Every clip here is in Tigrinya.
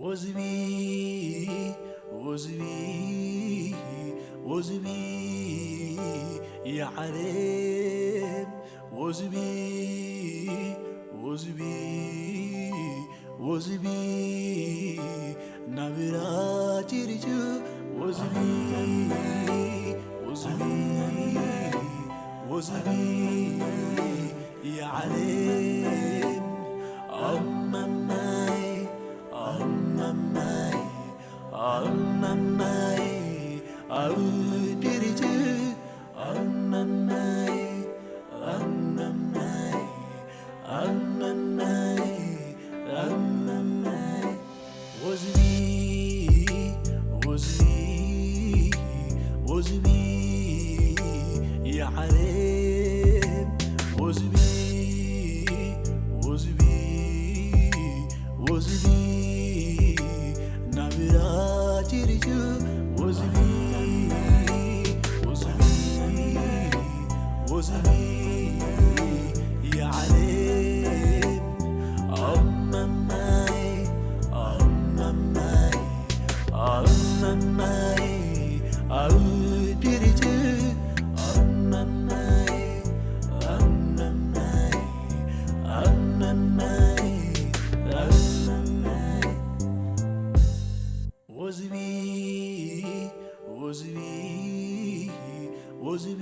ወዝቢ ወዝቢ ወዝቢ የዓለም ወዝቢ ወዝቢ ወዝቢ ናብራ ጭርጭ ወዝቢ ወዝቢ ወዝቢ የዓለም ኣማማይ ኣማማይ ኣማማይ ኣብ ጭርጭ ኣማማይ ኣማማይ ኣማማይ ኣማማይ ወዝቢ ወዝቢ ወዝቢ የዓለም ወዝቢ ወዝቢ ወዝቢ ናብራ ጭርጭ ወዝቢ ወዝቢ ወዝቢ የዓለም ኣማማይ ኣማማይ ኣማማይ ኣብ ጭርጭ ኣማማይ ኣማማይ ኣማማይ ኣማማይ ወዝቢ ወዝቢ ወዝቢ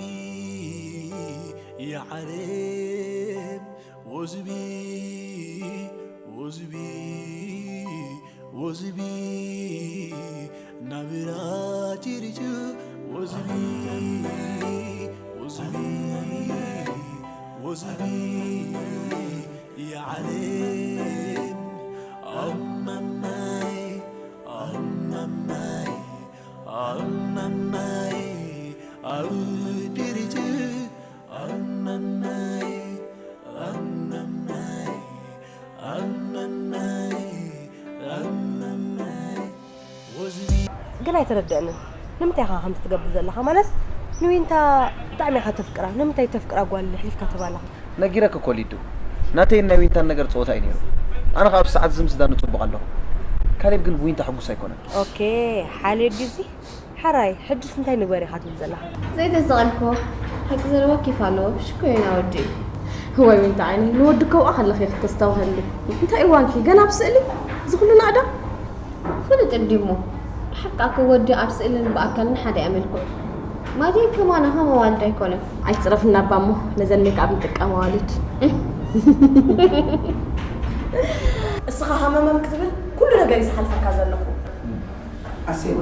የዓለም ወዝቢ ወዝቢ ወዝቢ ናብራ ጭርጭ ወዝቢ ወዝቢ ወዝቢ የዓለም ኣማማይ ኣማማይ ኣማማይ ኣብ ጭርጭ ኣማማይ ኣማማይ ኣማማይ ኣማማይ ወዝቢ ግን ኣይተረድአንን። ንምንታይ ኢኻ ከምዚ ትገብር ዘለኻ? ማለት ንዊንታ ብጣዕሚ ኢኻ ተፍቅራ። ንምንታይ ተፍቅራ ጓል ኣሕሊፍካ ትህባ ኣለኻ? ነጊረኪ እኮ ሊዱ፣ ናተይን ናይ ዊንታን ነገር ጸወታ እዩ ነይሩ። ኣነ ኸኣ ኣብዚ ሰዓት እዚ ምስዳ ንጽቡቕ ኣለኹ። ካሌብ ግን ብዊንታ ሕጉስ ኣይኮነን። ኦኬ፣ ሓልዮ ድዩ እዚ? ሓራይ፣ ሕጅስ እንታይ ንግበር ኢኻ ትብል ዘለኻ? ዘይተሰቐልክዎ ሓቂ ዘለዎ ኬፍ ኣለዎ። ሽኮሪና ወዲ። እዋይ ዊንታ ዓይነይ፣ ንወዲ ከውኣ ከለኺ ኢኺ ተስተብሃሊ። እንታይ እዋንኪ? ገና ኣብ ስእሊ? እዚ ኩሉ ናእዳ? ፍሉጥ እንድዩ እሞ። ሓቃ እኮ ወዲ ኣብ ስእልን ብኣካልን ሓደ እያ መልክዑ። ማለተይ ከማና ከም ኣዋልድ ኣይኮነን። ኣይትጽረፍና እባ እሞ ነዘን ሜክኣፕ ንጥቀም ኣዋልድ። እስኻ ሃመመም ክትብል ኩሉ ነገር እዩ ዝሓልፈካ ዘለኹ። ኣሴማ፣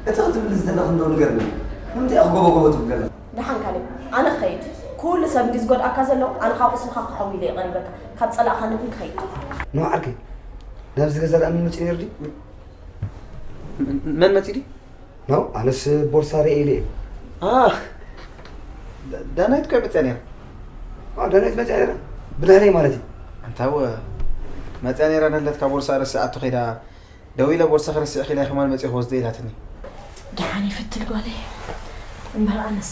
እቲ ክትብሊ ዘለኺ እንዶ ንገርኒ። ንምንታይ ኢኺ ጎቦ ጎቦ ትብሊ ዘለኺ? ደሓን ካሌብ፣ ኣነ ክኸይድ። ኩሉ ሰብ እንድዩ ዝጎድኣካ ዘሎ፣ ኣነ ካብ ቁስልኻ ክሓዊ ኢለ እየ ቀሪበካ። ካብ ጸላእኻኒ ግን ክኸይድ። ኖ ዓርከይ፣ ናብዚ ገዛ ደኣ መን መጺኡ ነይሩ ድዩ? መን መጺኡ ድዩ? ኖ፣ ኣነስ ቦርሳ ርእየ ኢለ እየ። ኣ፣ ዳ-፣ ዳናይት እኮ እያ መጺኣ ነይራ። ኣ፣ ዳናይት መጺኣ ነይራ? ብድሕረይ ማለት እዩ። ኣንታ እወ፣ መጺኣ ነይራ፣ ነለትካ ቦርሳ ረሲዓቶ ከይዳ ደዊለ ቦርሳኺ ረሲዕኺ ኢላ ከማን መጺአ ክወስዶ ኢላትኒ። ደሓን ይፍትል ጓለይ። እምበር ኣነስ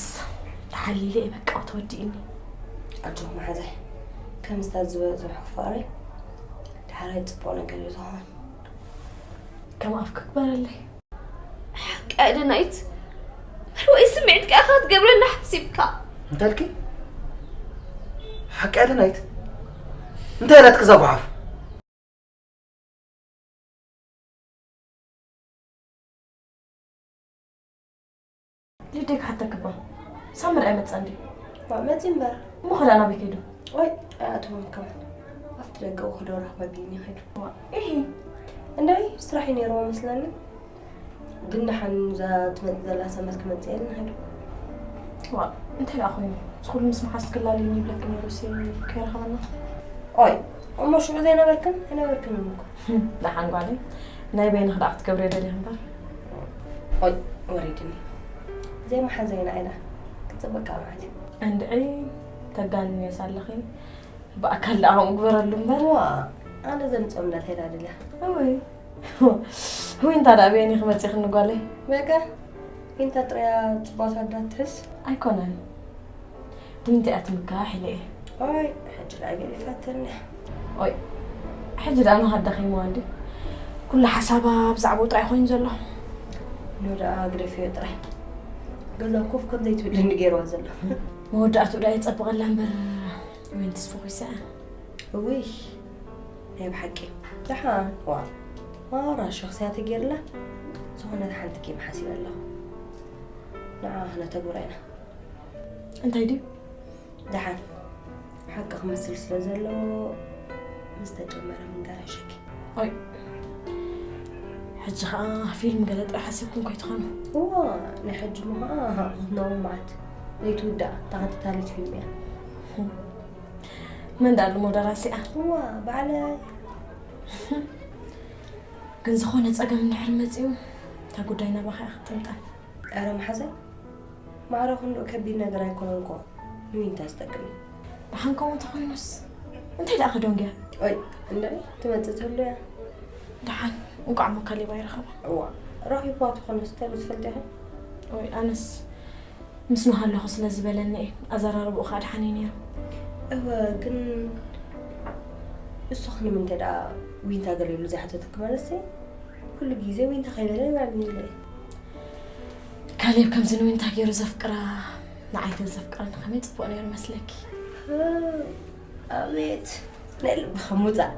ተሓሊለ እየ በቃ ተወዲእኒ። ኣጆኺ መሓዛይ፣ ከምዚ ዝበዝሖ ፍቕሪ ዳሕራይ ጽቡቕ ነገር እዩ ዝኸውን። ከም ኣፍኪ ግበረለይ። ሓቂ ኣደናይት፣ መርወይ ስምዒትካ ኢኻ ትገብረና ሓሲብካ። እንታይ ኢልኪ? ሓቂ ኣደናይት? እንታይ ኢላትኪ እዛ ጓሓፍ? ሊደይ ክሓተክባ ሳምር ኣይመጻን ድዩ? ዋ፣ መጺ እምበር። እሞ ኸዳ ናበይ ከይዱ? ኦይ፣ ኣይኣተወን ከማን። ኣብቲ ደገ ውሕዶ ራኽበ ቢኒ ኸይዱ። ዋ፣ ኢሂ። እንዳይ ስራሕ እዩ ነይርዎ መስለኒ። ግን ደሓን እዛ ትመጽእ ዘላ ሰንበት ክመጽእ እየ ኢልና ኸይዱ። ዋ፣ እንታይ ደኣ ኮይኑ? እዚ ኹሉ ምስ መሓዝኪ ላልይኒ ይብለኪ ነይሩ ሲ ከይረኸበና? ኦይ፣ እሞ ሽዑ ዘይነበርክን? ኣይነበርክን እኮ። ህም፣ ደሓን ጓለይ፣ ናይ በይንኺ ደኣ ክትገብርዮ ደሊኺ እምበር። ኦይ፣ ወሪድኒ። ዘይመሓዘይና ኢላ ክትጽበቃ መዓልቲ። እንድዒ፣ ተጋንንዮ ሳለኺ፣ ብኣካል ደኣ ከምኡ ግበረሉ እምበር። ዋ፣ ኣነ ዘምጽኦም እንዳተይዳ ድልያ። እወይ። ዊንታ ደኣ በየን ኢኺ መጺኽኒ ጓለይ? በቃ፣ ዊንታ ጥራያ ጽባታ እንዳትሕዝ። ኣይኮነን። ዊንታ እያ ትምካሕ ኢለ እየ። ኦይ፣ ሕጂ ደኣ ገዲፋትኒ። ኦይ፣ ሕጂ ደኣ ንኻ ደኺምዋ እንድዩ። ኩሉ ሓሳባ ብዛዕባኡ ጥራይ ኮይኑ ዘሎ። ኖ ደኣ ግደፍዮ ጥራይ። ገዛ ኮፍ ከም ዘይትብለኒ ገይርዋ ዘሎ። መወዳእትኡ ደኣ የጸብቐላ እምበር ወይን ተስፎኺሳ። እውይ ናይ ብሓቂ ደሓን ዋ ማራ ሸኽስያ ተገይርላ ዝኾነት ሓንቲ ጌም ሓሲበ ኣለኹ። ንዓ ክነተግብራ ኢና። እንታይ ድዩ? ደሓን ሓቂ ክመስል ስለ ዘለዎ ምስ ተጀመረ ምንጋር ይሕሸኪ። ኦይ ሕጂ ኸዓ ፊልም ገለ ጥራሕ ሓሲብኩም ከይትኾኑ። እዋ ናይ ሕጂ እሞ ኸዓ ክትነብሩ መዓት ዘይትውዳእ ተኸታታሊት ፊልም እያ። መን ደኣ ኣለሞ ደራሲኣ? እዋ ባዕለይ። ግን ዝኾነ ጸገም እንድሕር መጺኡ እታ ጉዳይ ናባኻ እያ ክትጥምጠም። ኧረ መሓዛይ ማዕረ ክንድኡ ከቢድ ነገር ኣይኮነን እኮ ንዊንታ ዝጠቅም እዩ። ደሓን ከምኡ እንተኾይኑስ እንታይ ደኣ ከደንጉያ? ኦይ እንድዒ ትመጽእ ትህሉ እያ። ደሓን እንቋዕ እሞ ካሌብ ኣይረኸባ። እዋ ረኺብዋ ትኾነስ እንታይ ዶ ትፈልጢ ኢኺ? ወይ ኣነስ ምስ ኖሃ ኣለኹ ስለ ዝበለኒ እየ። ኣዘራርባኡ ከዓ ደሓን እዩ ነይሩ። እወ ግን እሱ ኸ ንምንታይ ደኣ ዊንታ ገለ ኢሉ ዘይሓተተኪ ማለትሲ? ኩሉ ግዜ ዊንታ ከይበለ ይውዕል ኢለ እየ። ካሌብ ከምዚ ንዊንታ ገይሩ ዘፍቅራ ንዓይ ተዘፍቅረኒ ከመይ ጽቡቕ ነይሩ መስለኪ። ኣቤት ናይ ልብኻ ምውጻእ።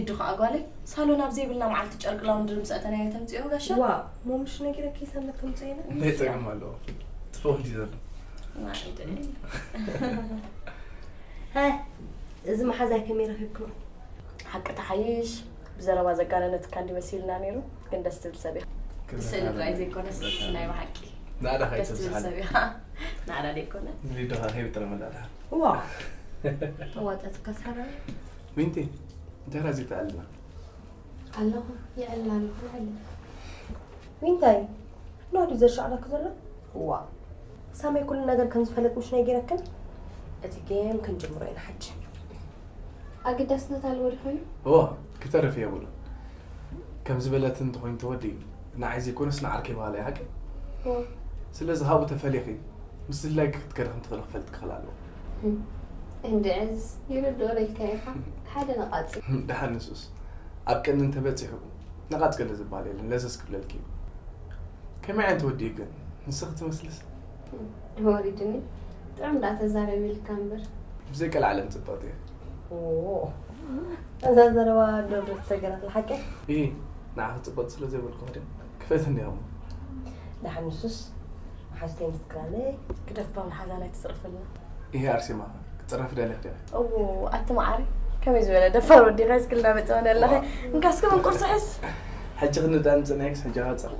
ዱ ኸዓ ጓለይ ሳሎን ኣብ ዘይብልና መዓልቲ ጨርቂ ላውንድሪ ምስ ኣተናዮ ተምፅኦ ጋሻ። ዋ ሞምሽ ነጊረኪ ሰነት ከምፅኦ ኢና። እንታይ ፀገም ኣለዎ? ትፈውል እዩ ዘሎ። ማዕደ ሀ እዚ መሓዛይ ከመይ ረኺብክሞ? ሓቂ ተሓይሽ ብዘረባ ዘጋነነትካ እንዲ መሲልና ነይሩ ግን ደስ ትብል ሰብ እያ። ብስእሊ ጥራይ ዘይኮነስ ናይ ብሓቂ ናዕዳ ደስ ትብል ከይትብዝሓል ሰብ እያ። ናዕዳ ዘይኮነ ሊዶ ኸይብ ጥረ መላእልካ እዋ ተዋጠትካ ሳራ ሚንቲ እንጀራ ዘይተኣልና ኣለኹ ይዕላ ኣለኹ ይዕላ ዊንታይ ኖዲ ዘሻዕለክ ዘሎ እዋ ሳመይ ኩሉ ነገር ከም ዝፈለጥ ምሽ ነጊረክን እቲ ጌም ክንጅምሮ ኢና ሓጂ ኣገዳስነት ኣለዎ ድኾይኑ እዋ ክተርፍ የብሉ ከም ዝበለት እንተኾይኑ ተወዲ ንዓይ ዘይኮነስ ንዓርከይ ባህላ ይሓቂ ስለዚ ካብኡ ተፈሊኺ ምስ ድላይኪ ክትከዲ ከም ትኽእሊ ክፈልጥ ክኽእል ኣለዎ እንድዕዝ ይርድኦ ኢልካ ኢኻ ሓደ ነቓጺ ደሓን ንሱስ ኣብ ቅኒ እንተበጺሑ ነቓጽ ገለ ዝበሃል የለን ለዘዝ ክብለልኪ እዩ ከመይ ዓይነት ወዲ እዩ ግን ንስኺ ትመስልስ ወሪድኒ ጥዑም ዳ ተዛረብ ኢልካ እምበር ብዘይ ቀልዓለም ጽብቕቲ እየ እዛ ዘረባ ዶርዶ ትሰገራት ንሓቂ ኢ ንዓኺ ጽብቕቲ ስለ ዘይበልኩ ክደ ክፈት እንዲኹም ደሓን ንሱስ መሓዝተይ ምስ ትክላለይ ግደፍ ባ መሓዛ ናይ ትፅርፍልና ይሄ ኣርሴማ ክፅረፍ ደሊ ክደ እዎ ኣቲ መዓሪ ከመይ ዝበለ ደፋር ወዲ ካ ስክል እንዳመፀወ ኣለኸ እንካስከ መንቁርሲ ሕስ ሕጂ ክንዳን ፅናይክስ ሕጂ ሃፀር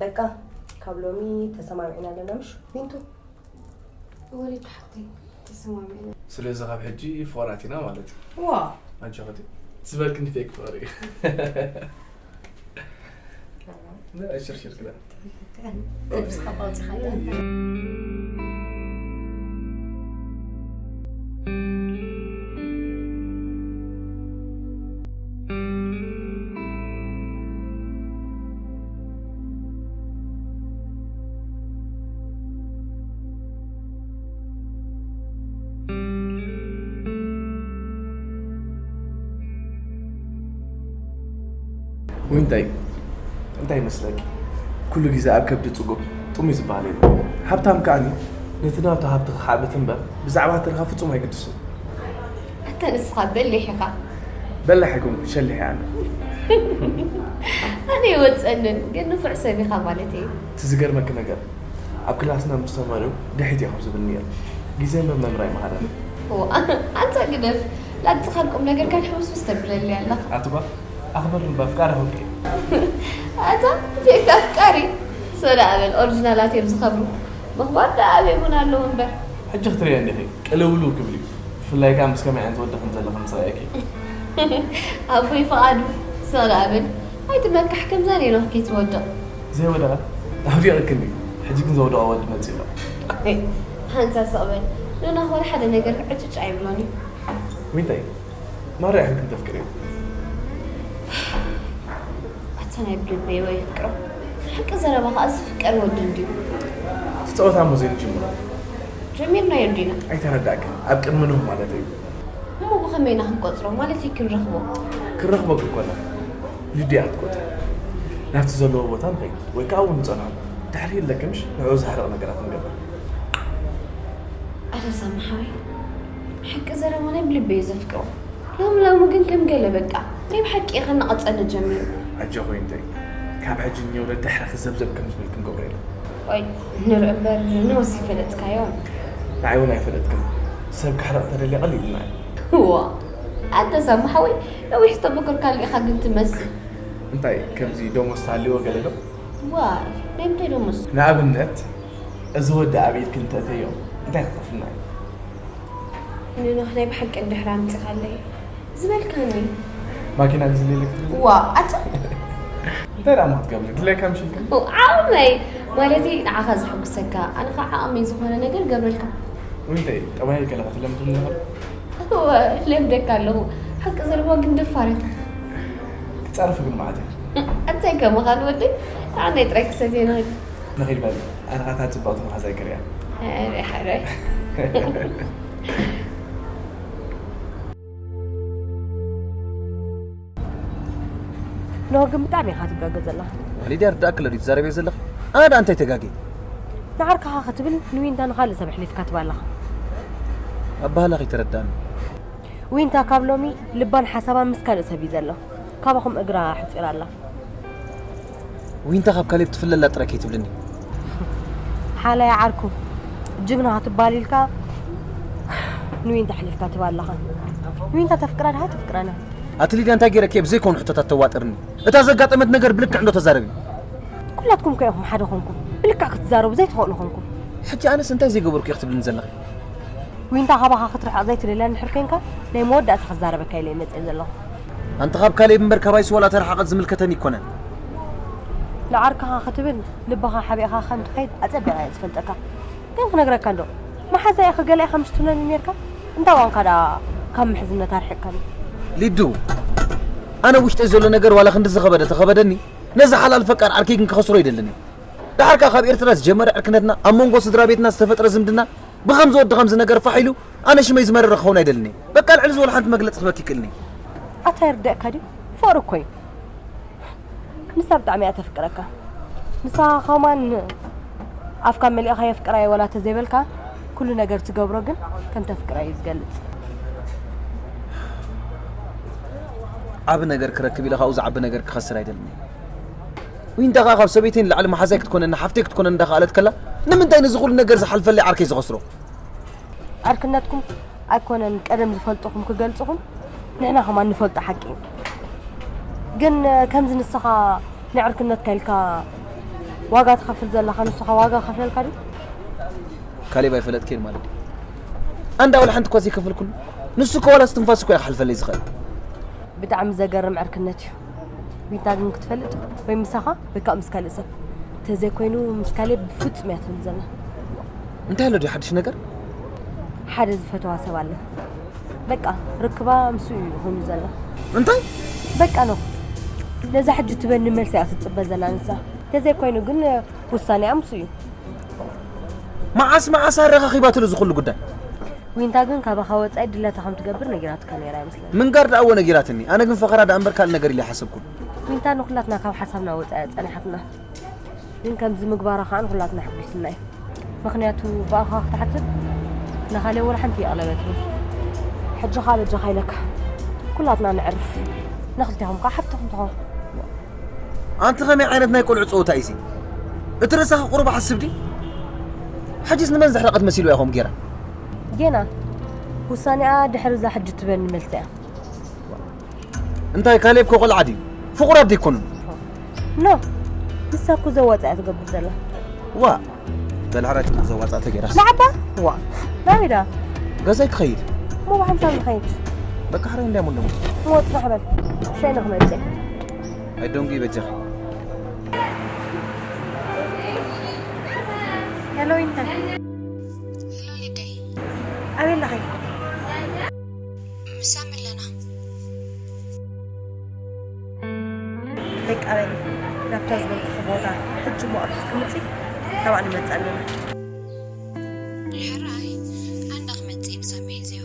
በቃ ካብ ሎሚ ተሰማሚዕና ኣለና ምሽ ቢንቱ ወሊድ ሓፍተይ ተሰማሚዕና ስለዚ ካብ ሕጂ ፍቕራት ኢና ማለት እዩ ዋ ኣጆኸቲ ዝበልክ እንዲ ፌክ ፍቕሪ እዩ ሽርሽር ክዳ ብስኻ ኣውፅኻዮ ዊንታይ እንታይ ይመስለኪ? ኩሉ ግዜ ኣብ ከብዲ ጽጉብ ጥሙይ ዝበሃል የለን። ሃብታም ከኣኒ ነቲ ናቱ ሃብቲ ክሓብት እምበር ብዛዕባ ትርኻ ፍጹም ኣይግድስን። ኣታ ንስኻ በሊሕ ኢኻ። በላሕ ኣይኮንኩን ሸሊሕ እየ ኣነ። ኣነ ይወፀንን ግን ንፉዕ ሰብ ኢኻ ማለት እዩ። እቲ ዝገርመኪ ነገር ኣብ ክላስና ምስ ተማሪኹ ድሕት እየ ካብ ዝብል ነይረ። ግዜ እምበር መምህር ኣይመሃረንን። ኣንታ ግደፍ ላግፅኻ ቁም ነገርካ ሕውስውስ ተብለለይ ኣለኻ። ኣቲ ጓል ኣኽብርኒ በፍቃሪ ሆንኪ። ኣታ ፌክ ኣፍቃሪ ሰዳ ኣበል ኦሪጂናላት እዮም ዝኸብሩ። ምኽባር ደኣ ኣበይ እውን ኣለዎ እምበር። ሕጂ ክትርእዮ እንዲኺ ቅልውልው ክብል እዩ። ብፍላይ ከኣ ምስ ከመይ ዓይነት ወዲ ከም ዘለኺ ምስ ረኣየኪ። ኣቦይ ፍቓዱ ሰዳ ኣበል ኣይትመካሕ ከምዛ ሌሎኽ ከይትወድቕ። ዘይወደቐ ኣውዲቕክኒ። ሕጂ ግን ዘውደቐ ወዲ መጺኡ ኣሎ። ሓንሳ ስቕ በል ኖና ወላ ሓደ ነገር ዕጭጭ ኣይብሎን እዩ። ዊንታይ ማርያ ሕክም ተፍቅር እዩ ኣታ ናይ ብልበይ ወይ ፍቅሮ ሓቂ ዘረባ ከዓ ዝፍቀር ወዲ እንድዩ። ትፀወታ ሙዚን ጅምሮ ጀሚርናዮ እንዲና። ኣይተረዳእክን ኣብ ቅድሚ ኖህ ማለት እዩ። እሞ ብኸመይ ኢና ክንቆፅሮ ማለት እዩ ክንረኽቦ? ክረኽበክ እኮና ልድያ ክትቆፅር ናብቲ ዘለዎ ቦታ ንኸይድ ወይ ከዓ እውን ንፀንሖ ድሕሪ ይለክምሽ ንዕኡ ዝሃርቕ ነገራት ንገበር። ኣረ ሳሚ ሓወይ ሓቂ ዘረባ ናይ ብልበይ እዩ ዘፍቅሮ። ሎሚ ሎሚ ግን ከም ገለ በቃ ናይ ብሓቂ ከነቐፀኒ ጀሚሩ። ኣጆኺ ዊንተይ ካብ ሕጂ ንየውለ ድሕሪ ክዘብዘብ ከም ዝብል ክንገብሮ ኢለ። ወይ ንርኢ እምበር ንወሲ ፈለጥካዮ። ንዓይ እውን ኣይፈለጥክን። ሰብ ክሕረቕ ተደልየ ቀሊልና እዩ። ዋ ኣንተ ሳሚ ሓወይ ነዊሕ ዝተበከርካሉ ኢኻ ግን ትመስል። እንታይ ከምዚ ደሞዝ ትሃልዎ ገለ ዶ? ዋ ናይ ምንታይ ደሞዝ? ንኣብነት እዚ ወዲ ኣብ ኢድኪ እንተእተዮ እንታይ ክኸፍልና እዩ? ንኖህ ናይ ብሓቂ እንድሕር ኣምፂኻለይ ዝበልካኒ ማኪና ግዝለለይ ክትብል ዋ ኣታ እንታይ ደኣ ክትገብሪ ድለካ ምሽልካ ዓቕመይ ማለተይ ንዓኻ ዘሐጉሰካ ኣነ ከዓ ዓቕመይ ዝኾነ ነገር ገብረልካ ወይንታይ ጠባይ ገለ ክትለምድ ኣለኻ ለምደካ ኣለኹ ሓቂ ዘረባ ግን ደፋር ኢኻ ክፃረፍ ግን መዓት እንታይ ከመኻን ወደይ ንዓናይ ጥራይ ክሰትየ ንኽእል ንኺድ በል ኣነ ኸዓ እታ ፅብቕቲ መሓዛይ ክሪኣ ሕራይ ሕራይ ኖህ ግን ብጣዕሚ ኢኻ ትጋገ ዘለኻ። ሊድያ ርዳእኪ ኣሎ ድዩ ትዛረብዮ ዘለኺ? ኣነ ደኣ እንታይ ተጋግየ? ንዓርክኻ ክትብል ንዊንታ ንኻልእ ሰብ ኣሕሊፍካ ትህባ ኣለኻ። ኣባህላ ከይተረድኣኒ። ዊንታ ካብ ሎሚ ልባን ሓሳባን ምስ ካልእ ሰብ እዩ ዘሎ። ካባኹም እግራ ኣሕጺራ ኣላ። ዊንታ ካብ ካሌብ ትፍለ ኣላ ጥራይ ከይትብልኒ። ሓላይ ዓርኩ ጅግና ክትባል ኢልካ ንዊንታ ኣሕሊፍካ ትህባ ኣለኻ። ንዊንታ ተፍቅራ ድሃ ኣይተፍቅራን እያ። ኣቲ ሊድያ እንታይ ገይረኪ እየ ብዘይኮኑ ሕቶታት ተዋጥርኒ? እታ ዘጋጠመት ነገር ብልክዕ እንዶ ተዛረቢ። ኩላትኩም ከ ኢኹም ሓደ ኮንኩም ብልክዕ ክትዛረቡ ዘይትኽእሉ ኮንኩም። ሕጂ ኣነስ እንታይ ዘይገበርኩ እየ ክትብልኒ ዘለኺ? ዊንታ ካባኻ ክትርሕቕ ዘይትደልያ እንድሕር ኮንካ ናይ መወዳእታ ክዛረበካ ኢለ እየ መፅየ ዘለኹ። ኣንቲ ካብ ካሌብ እምበር ካባይስ ዋላ እታ ርሓቐት ዝምልከተኒ ኣይኮነን። ንዓርክኻ ክትብል ልብኻ ሓቢእኻ ከም ትኸይድ ኣፀቢቐ እየ ዝፈልጠካ። ግን ክነግረካ እንዶ መሓዛ ኢኻ ገለ ኢኻ ምሽ ትብለኒ ነርካ። እንታይ ዋንካ ደኣ ካብ ምሕዝነት ኣርሒቕካኒ። ሊዱ ኣነ ውሽጠይ ዘሎ ነገር ዋላ ክንድዚ ከበደ ተኸበደኒ ነዚ ሓላል ፈቃር ዓርከይ ግን ክኸስሮ ኣይደልን እየ። ደሓር ከኣ ካብ ኤርትራ ዝጀመረ ዕርክነትና ኣብ መንጎ ስድራ ቤትና ዝተፈጥረ ዝምድና ብኸምዚ ወዲ ከምዚ ነገር ፋሕ ኢሉ ኣነ ሽመይ ዝመረረ ክኸውን ኣይደልን እየ። በቃ ልዕሊ ዝበሉ ሓንቲ መግለጺ ክህበኪ ይክእልኒ። ኣታ ይርደእካ ድዩ? ፍቕሪ እኮ እዩ። ንሳ ብጣዕሚ እያ ተፍቅረካ። ንስኻ ከማን ኣፍካ መሊእኻ የፍቅራ እየ ወላ ተዘይበልካ ኩሉ ነገር ትገብሮ ግን ከም ተፍቅራ እዩ ዝገልጽ። ዓቢ ነገር ክረክብ ኢለ ካብኡ ዝዓቢ ነገር ክኸስር ኣይደልን እየ። ዊንታ ከኣ ካብ ሰበይተይ ንላዕሊ መሓዛይ ክትኮነኒ ሓፍተይ ክትኮነኒ እንዳኸኣለት ከላ ንምንታይ ነዚ ኩሉ ነገር ዝሓልፈለይ ዓርከይ ዝኸስሮ? ዓርክነትኩም ኣይኮነን ቀደም ዝፈልጥኹም ክገልጽኹም ንሕና ከማን ንፈልጦ ሓቂ እዩ። ግን ከምዚ ንስኻ ንዕርክነትካ ኢልካ ዋጋ ትኸፍል ዘለኻ ንስኻ ዋጋ ከፍለልካ ድዩ? ካሌብ ኣይፈለጥክን ማለት ድዩ? ኣንዳ ወላ ሓንቲ እኳ ዘይከፈልኩሉ ንሱ እኮ ዋላ እስትንፋስ እኮ እዩ ክሓልፈለይ ዝኽእል። ብጣዕሚ ዘገርም ዕርክነት እዩ። ዊንታ ግን ክትፈልጥ ወይ ምሳኻ ወይ ከዓ ምስ ካልእ ሰብ ተዘይኮይኑ ምስ ካሌብ ብፍፁም እያ ትብል ዘላ። እንታይ ኣሎ ድዩ ሓድሽ ነገር? ሓደ ዝፈተዋ ሰብ ኣለ። በቃ ርክባ ምስኡ እዩ ኮይኑ ዘሎ። እንታይ? በቃ ኖህ ነዛ ሕጂ ትበኒ መልሲ እያ ትፅበ ዘላ ንሳ። ተዘይኮይኑ ግን ውሳኔኣ ምስኡ እዩ። መዓስ መዓስ ኣረኻኺባትሉ እዚ ኩሉ ጉዳይ? ዊንታ ግን ካባኻ ወፃኢ ድለታ ከም ትገብር ነጊራትካ ነይራ ይመስለኒ። ምንጋር ደኣ እወ ነጊራትኒ። ኣነ ግን ፈኸራ ደኣ እምበር ካልእ ነገር ኢለ ኣይሓሰብኩን። ዊንታ ንኹላትና ካብ ሓሳብና ወፃኢ እያ ፀኒሓትና። ግን ከምዚ ምግባራ ከዓ ንኹላትና ኣሕጒስና እዩ። ምኽንያቱ ብኣኻ ክትሓስብ ንኻልእ ወላ ሓንቲ የቕለበትኒ። ሕጂ ከዓ በጃኻ ኢለካ ኩላትና ነዕርፍ። ንኽልቴኹም ከዓ ሓፍትኹም ትኾን። ኣንቲ ኸመይ ዓይነት ናይ ቆልዑ ጸወታ እዩ እዚ? እቲ ርእሳኺ ቁሩብ ሓስብ ድዩ? ሕጂስ ንመን ዘሕረቐት መሲልዋ ኢኹም ጌራ? ጌና ውሳኔኣ ድሕሪ እዛ ሕጂ ትበኒ መልሲ እያ። እንታይ ካሌብ ከ ቆልዓ ድዩ? ፍቑራት ደይኮኑን? ኖ ንሳ እኮ ዘዋፅኣ እያ ትገብር ዘላ። ዋእ በል ሕራይ ትብሉ ዘዋፅኣ ተገይራስ። ንዓባ ዋእ ናበይ ደኣ? ገዛይ ክኸይድ። እሞ ብሓንሳብ ንኸይድ። በቃ ሕራይ እንዳይ ሞንደሞ። እሞ ፅናሕ በል ሻይ ንክመፅእ። ኣይደንጉ ይበጃኺ። ሄሎ ዊንታ። ሄሎ ሊደይ። ኣበይ ኣለኺ? ምሳም ኣለና። ደቂ ኣበይ ናብታ ዝበልኩኺ ቦታ ሕጂ እሞ ኣብ ክትምፂ ካብኣ ንመፅእ ኣለና። ሕራይ ኣንዳ ክመፅእ ምሳም ይእዝዮ።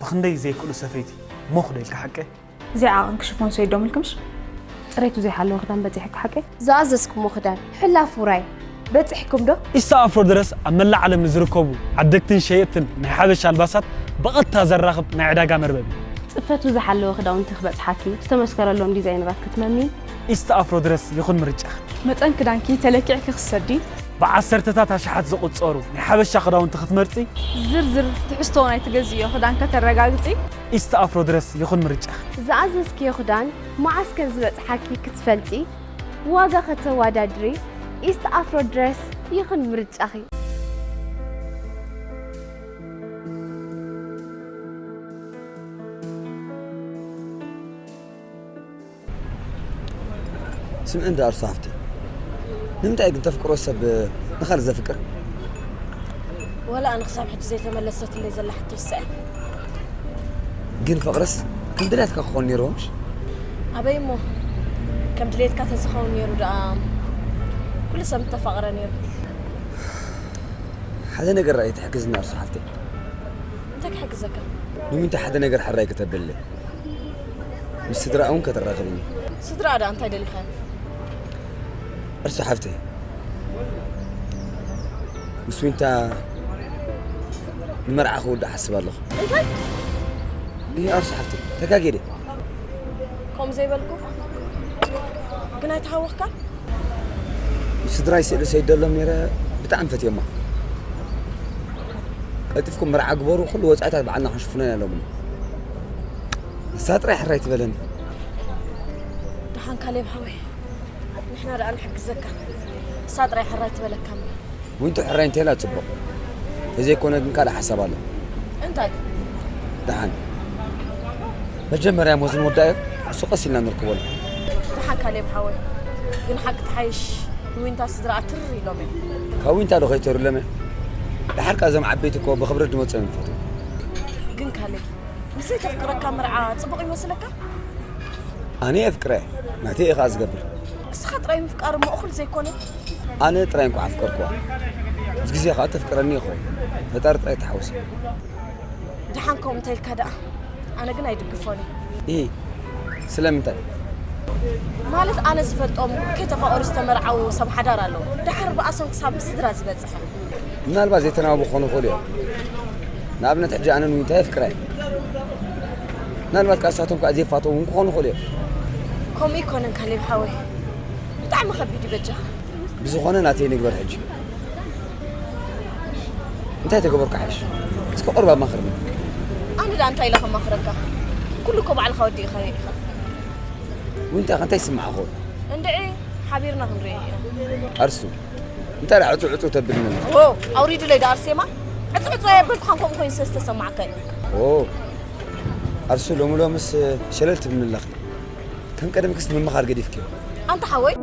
ብኽንደይ ዘይክእሉ ሰፈይቲ ሞኽ ዶ ኢልካ ሓቀ? እዚኣ ዓቐን ክሽፎን ሰይዶም ኢልክምሽ? ጽሬቱ ዘይሓለወ ክዳን በጺሕኪ ሓቀይ? ዝኣዘዝኩሞ ክዳን ሕላፍ ውራይ በጺሕኩም ዶ? ኢስታ ኣፍሮ ድረስ ኣብ መላእ ዓለም ንዝርከቡ ዓደግትን ሸየጥትን ናይ ሓበሻ ኣልባሳት ብቐጥታ ዘራኽብ ናይ ዕዳጋ መርበብ እዩ። ጽፈቱ ዝሓለወ ክዳውንቲ ክበጽሓኪ፣ ዝተመስከረሎም ዲዛይነራት ክትመሚ። ኢስታ ኣፍሮ ድረስ ይኹን ምርጫኺ። መጠን ክዳንኪ ተለኪዕኪ ክትሰዲ። ብዓሰርተታት ኣሽሓት ዝቑጸሩ ናይ ሓበሻ ክዳውንቲ ክትመርጺ። ዝርዝር ትሕዝቶ ናይ ትገዝእዮ ክዳን ከተረጋግጺ። ኢስታ ኣፍሮ ድረስ ይኹን ምርጫኺ። ዝኣዘዝክዮ ክዳን መዓስ ከም ዝበጽሓኪ ክትፈልጢ፣ ዋጋ ከተወዳድሪ፣ ኢስት ኣፍሮ ድረስ ይኹን ምርጫኺ። ስምዒ እንዳ ኣርሱ ሃፍቲ ንምንታይ ግን ተፍቅሮ ሰብ ንኻል ዘፍቅር ወላ ኣነ ክሳብ ሕጂ ዘይተመለሰትለይ ዘላ ሕቶ እሳ እያ ግን ፍቕርስ ከም ድልያትካ ክኾን ነይርዎ ምሽ ኣበይ እሞ ከም ድሌትካ ተዝኸውን ነይሩ ደኣ ኩሉ ሰብ ምተፋቕረ ነይሩ ሓደ ነገር ራእየ ትሕግዝና ኣርሱ ሓፍተይ እንታይ ክሕግዘካ ንዊንታ ሓደ ነገር ሕራይ ክተብለለይ ምስ ስድራኣ እውን ከተራኽብኒ ስድራኣ ደኣ እንታይ ደሊኻ እርሱ ሓፍተይ ምስ ዊንታ ንመርዓ ክውዳእ ሓስብ ኣለኹ እንታይ ይህ ኣርሱ ሓፍተይ ተጋጌደ ከምኡ ዘይበልኩ ግን ኣይተሃወኽካን ንስድራይ ስእሊ ሰይደሎም ነይረ ብጣዕሚ ፈትዮማ ቀልጢፍኩም መርዓ ግበሩ ኩሉ ወፃኢታት በዓልና ክንሽፍኖ ኢና ኢሎምኒ ንሳ ጥራይ ሕራይ ትበለኒ ደሓን ካሌብ ሓወይ ንሕና ደኣ ንሕግዘካ ንሳ ጥራይ ሕራይ ትበለካ እምበር ዊንቱ ሕራይ እንተኢላ ጽቡቕ። ተዘይኮነ ግን ካልእ ሓሳብ ኣሎ። እንታይ? ደሓን መጀመርያ ሞዝ ንወዳእዮ፣ ንሱ ቀስ ኢልና ንርክበሉ። ደሓን ካሌብ ሓወይ፣ ግን ሓቂ ትሓይሽ ንዊንታ ስድራኣ ትር ኢሎም እዮም። ካብ ዊንታ ዶ ከይተሩ ኢሎም እዮም? ደሓር ከኣ እዞም ዓበይቲ እኮ ብኽብረት ዝመጹ እዮም ዝፈትዉ። ግን ካሌብ፣ ምስ ዘይተፍቅረካ ምርዓ ጽቡቕ ይመስለካ? ኣነ የፍቅራ እየ፣ ናተይ እየ ከኣ ዝገብር። እስኻ ጥራይ ምፍቃር እሞ እኹል ዘይኮነ? ኣነ ጥራይ እንኳዕ ኣፍቀርክዋ፣ ምስ ግዜ ከኣ ተፍቅረኒ ይኸውን። ፈጣሪ ጥራይ ተሓወሲ። ደሓን ከምኡ እንተ ኢልካ ደኣ፣ ኣነ ግን ኣይድግፎን እየ። ኢሂ፣ ስለምንታይ? ማለት ኣነ ዝፈልጦም ከይተፋቐሩ ዝተመርዓዉ ሰብ ሓዳር ኣለዉ። ደሓር ብኣሶም ክሳብ ስድራ ዝበጽሐ። ምናልባት ዘይተናበቡ ክኾኑ ይኽእሉ እዮም። ንኣብነት ሕጂ ኣነ ንዊንታ የፍቅራ እየ። ምናልባት ከኣ ንሳቶም ከኣ ዘይፋተዉ እውን ክኾኑ ይኽእሉ እዮም። ከምኡ ኣይኮነን ካሌብ ሓወይ። ብጣዕሚ ከቢድ እዩ በጃኻ። ብዝኾነ ናተይ ንግበር ሕጂ። እንታይ ተገበርኩ ሓይሽ? እስከ ቁሩብ ኣማኽርኒ። ኣነ ደኣ እንታይ ኢለ ከማኽረካ? ኩሉ እኮ ባዕልኻ ወዲእኻዮ ኢኻ። ዊንታ ከ እንታይ ይስምዓ ይኸውን? እንድዒ ሓቢርና ክንርኢ ኢና። ኣርሱ እንታይ ደኣ ዕጹ ዕጹ ተብልኒ ኣለኺ? ዎ ኣውሪዱለይ ደኣ ኣርሴማ ዕጹ ዕጹ ኣየበልኩኻን ከምኡ ኮይኑ ስለ ዝተሰማዓካ እዩ። ዎ ኣርሱ ሎሚ ሎምስ ሸለል ትብልኒ ኣለኺ። ከም ቀደምክስ ምምኻር ገዲፍክዮ። ኣንታ ሓወይ።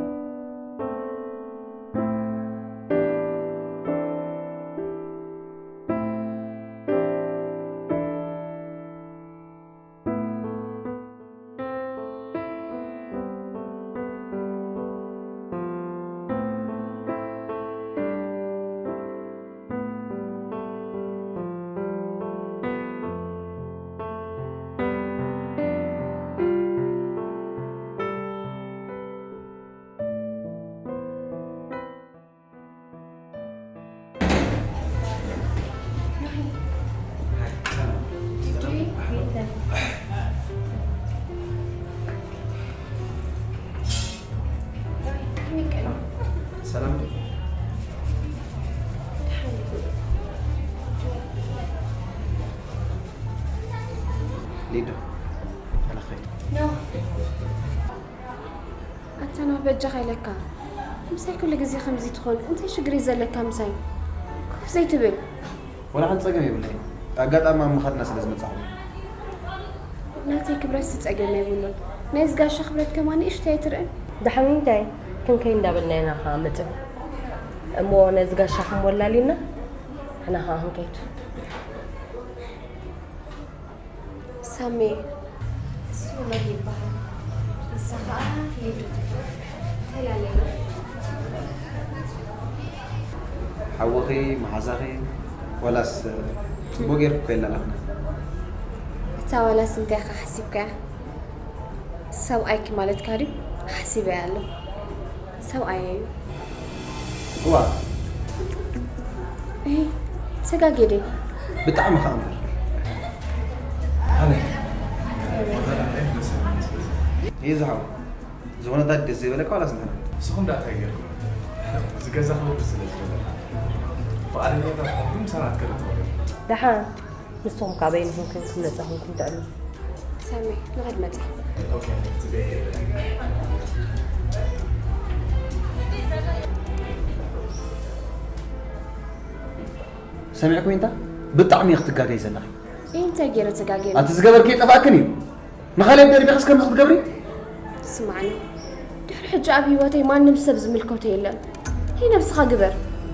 ኣና በጃኻ ኢለካ። ምሳይ ኩሉ ግዜ ከምዚ ትኾን? እንታይ ሽግር እዩ ዘለካ ምሳይ? ኮፍ ዘይትብል? ወላ ሓንቲ ጸገም የብለይ። ኣጋጣሚ ኣብ ምኻድና ስለ ዝመጻኹ። ናተይ ክብረትሲ ጸገም የብሉን። ናይ ዝጋሻ ክብረት ከማን ንእሽተይ ኣይትርእን? ደሓን እንታይ ክንከይ እንዳበልና ኢና ኸዓ መጺኹም። እሞ ነዚ ጋሻኹም ወላሊና ንሕና ኸዓ ክንከይድ። ሳሜ፣ እሱ ኖህ ይበሃል። ንሳ ኸዓ ሊዱ ትበሃል። ተላለዩ። ሓውኺ፣ መሓዛኺ፣ ዋላስ ጽቡቕ ጌርኩ ከይላላኽና? እታ ዋላስ እንታይ ኢኻ ሓሲብካያ? ሰብኣይኪ ማለትካ ድዩ? ሓሲበያ ኣለኹ። ሰብኣየይ እዩ። እዋ። እይ፣ ተጋጌደ። ብጣዕሚ ኸኣ እምበር። ኣነ። እይ፣ ዝሓው። ዝኾነ ታ ደስ ዘይበለካ ዋላስ ንሕና? ንስኹም ደኣ እንታይ ጌርኩም? ዝገዛ ክወርድ ስለ ዝበለካ። ፍቓደኛታት ኾንኩም ምሳና ክትከዱ ትኽእሉ። ደሓን። ንስኹም ከኣ በይንኹም ኮይንኩም ነጻ ኮይንኩም ትዕልሉ። ሳሚ፣ ንኸይድ መጻ። ኦኬ፣ ጽቡቕ። ሰሚዕኩ እንታ? ብጣዕሚ ኢኺ ትጋገይ ዘለኺ። እንታይ ገይረ ተጋግየ? ኣቲ ዝገበርክዮ ይጠፍኣክን እዩ። ንኻልእ ደርቢኽስ ከምዚ ክትገብሪ? ስማዕኒ፣ ድሕሪ ሕጂ ኣብ ህይወተይ ማንም ሰብ ዝምልከቶ የለን። ይህ ነብስኻ ግበር።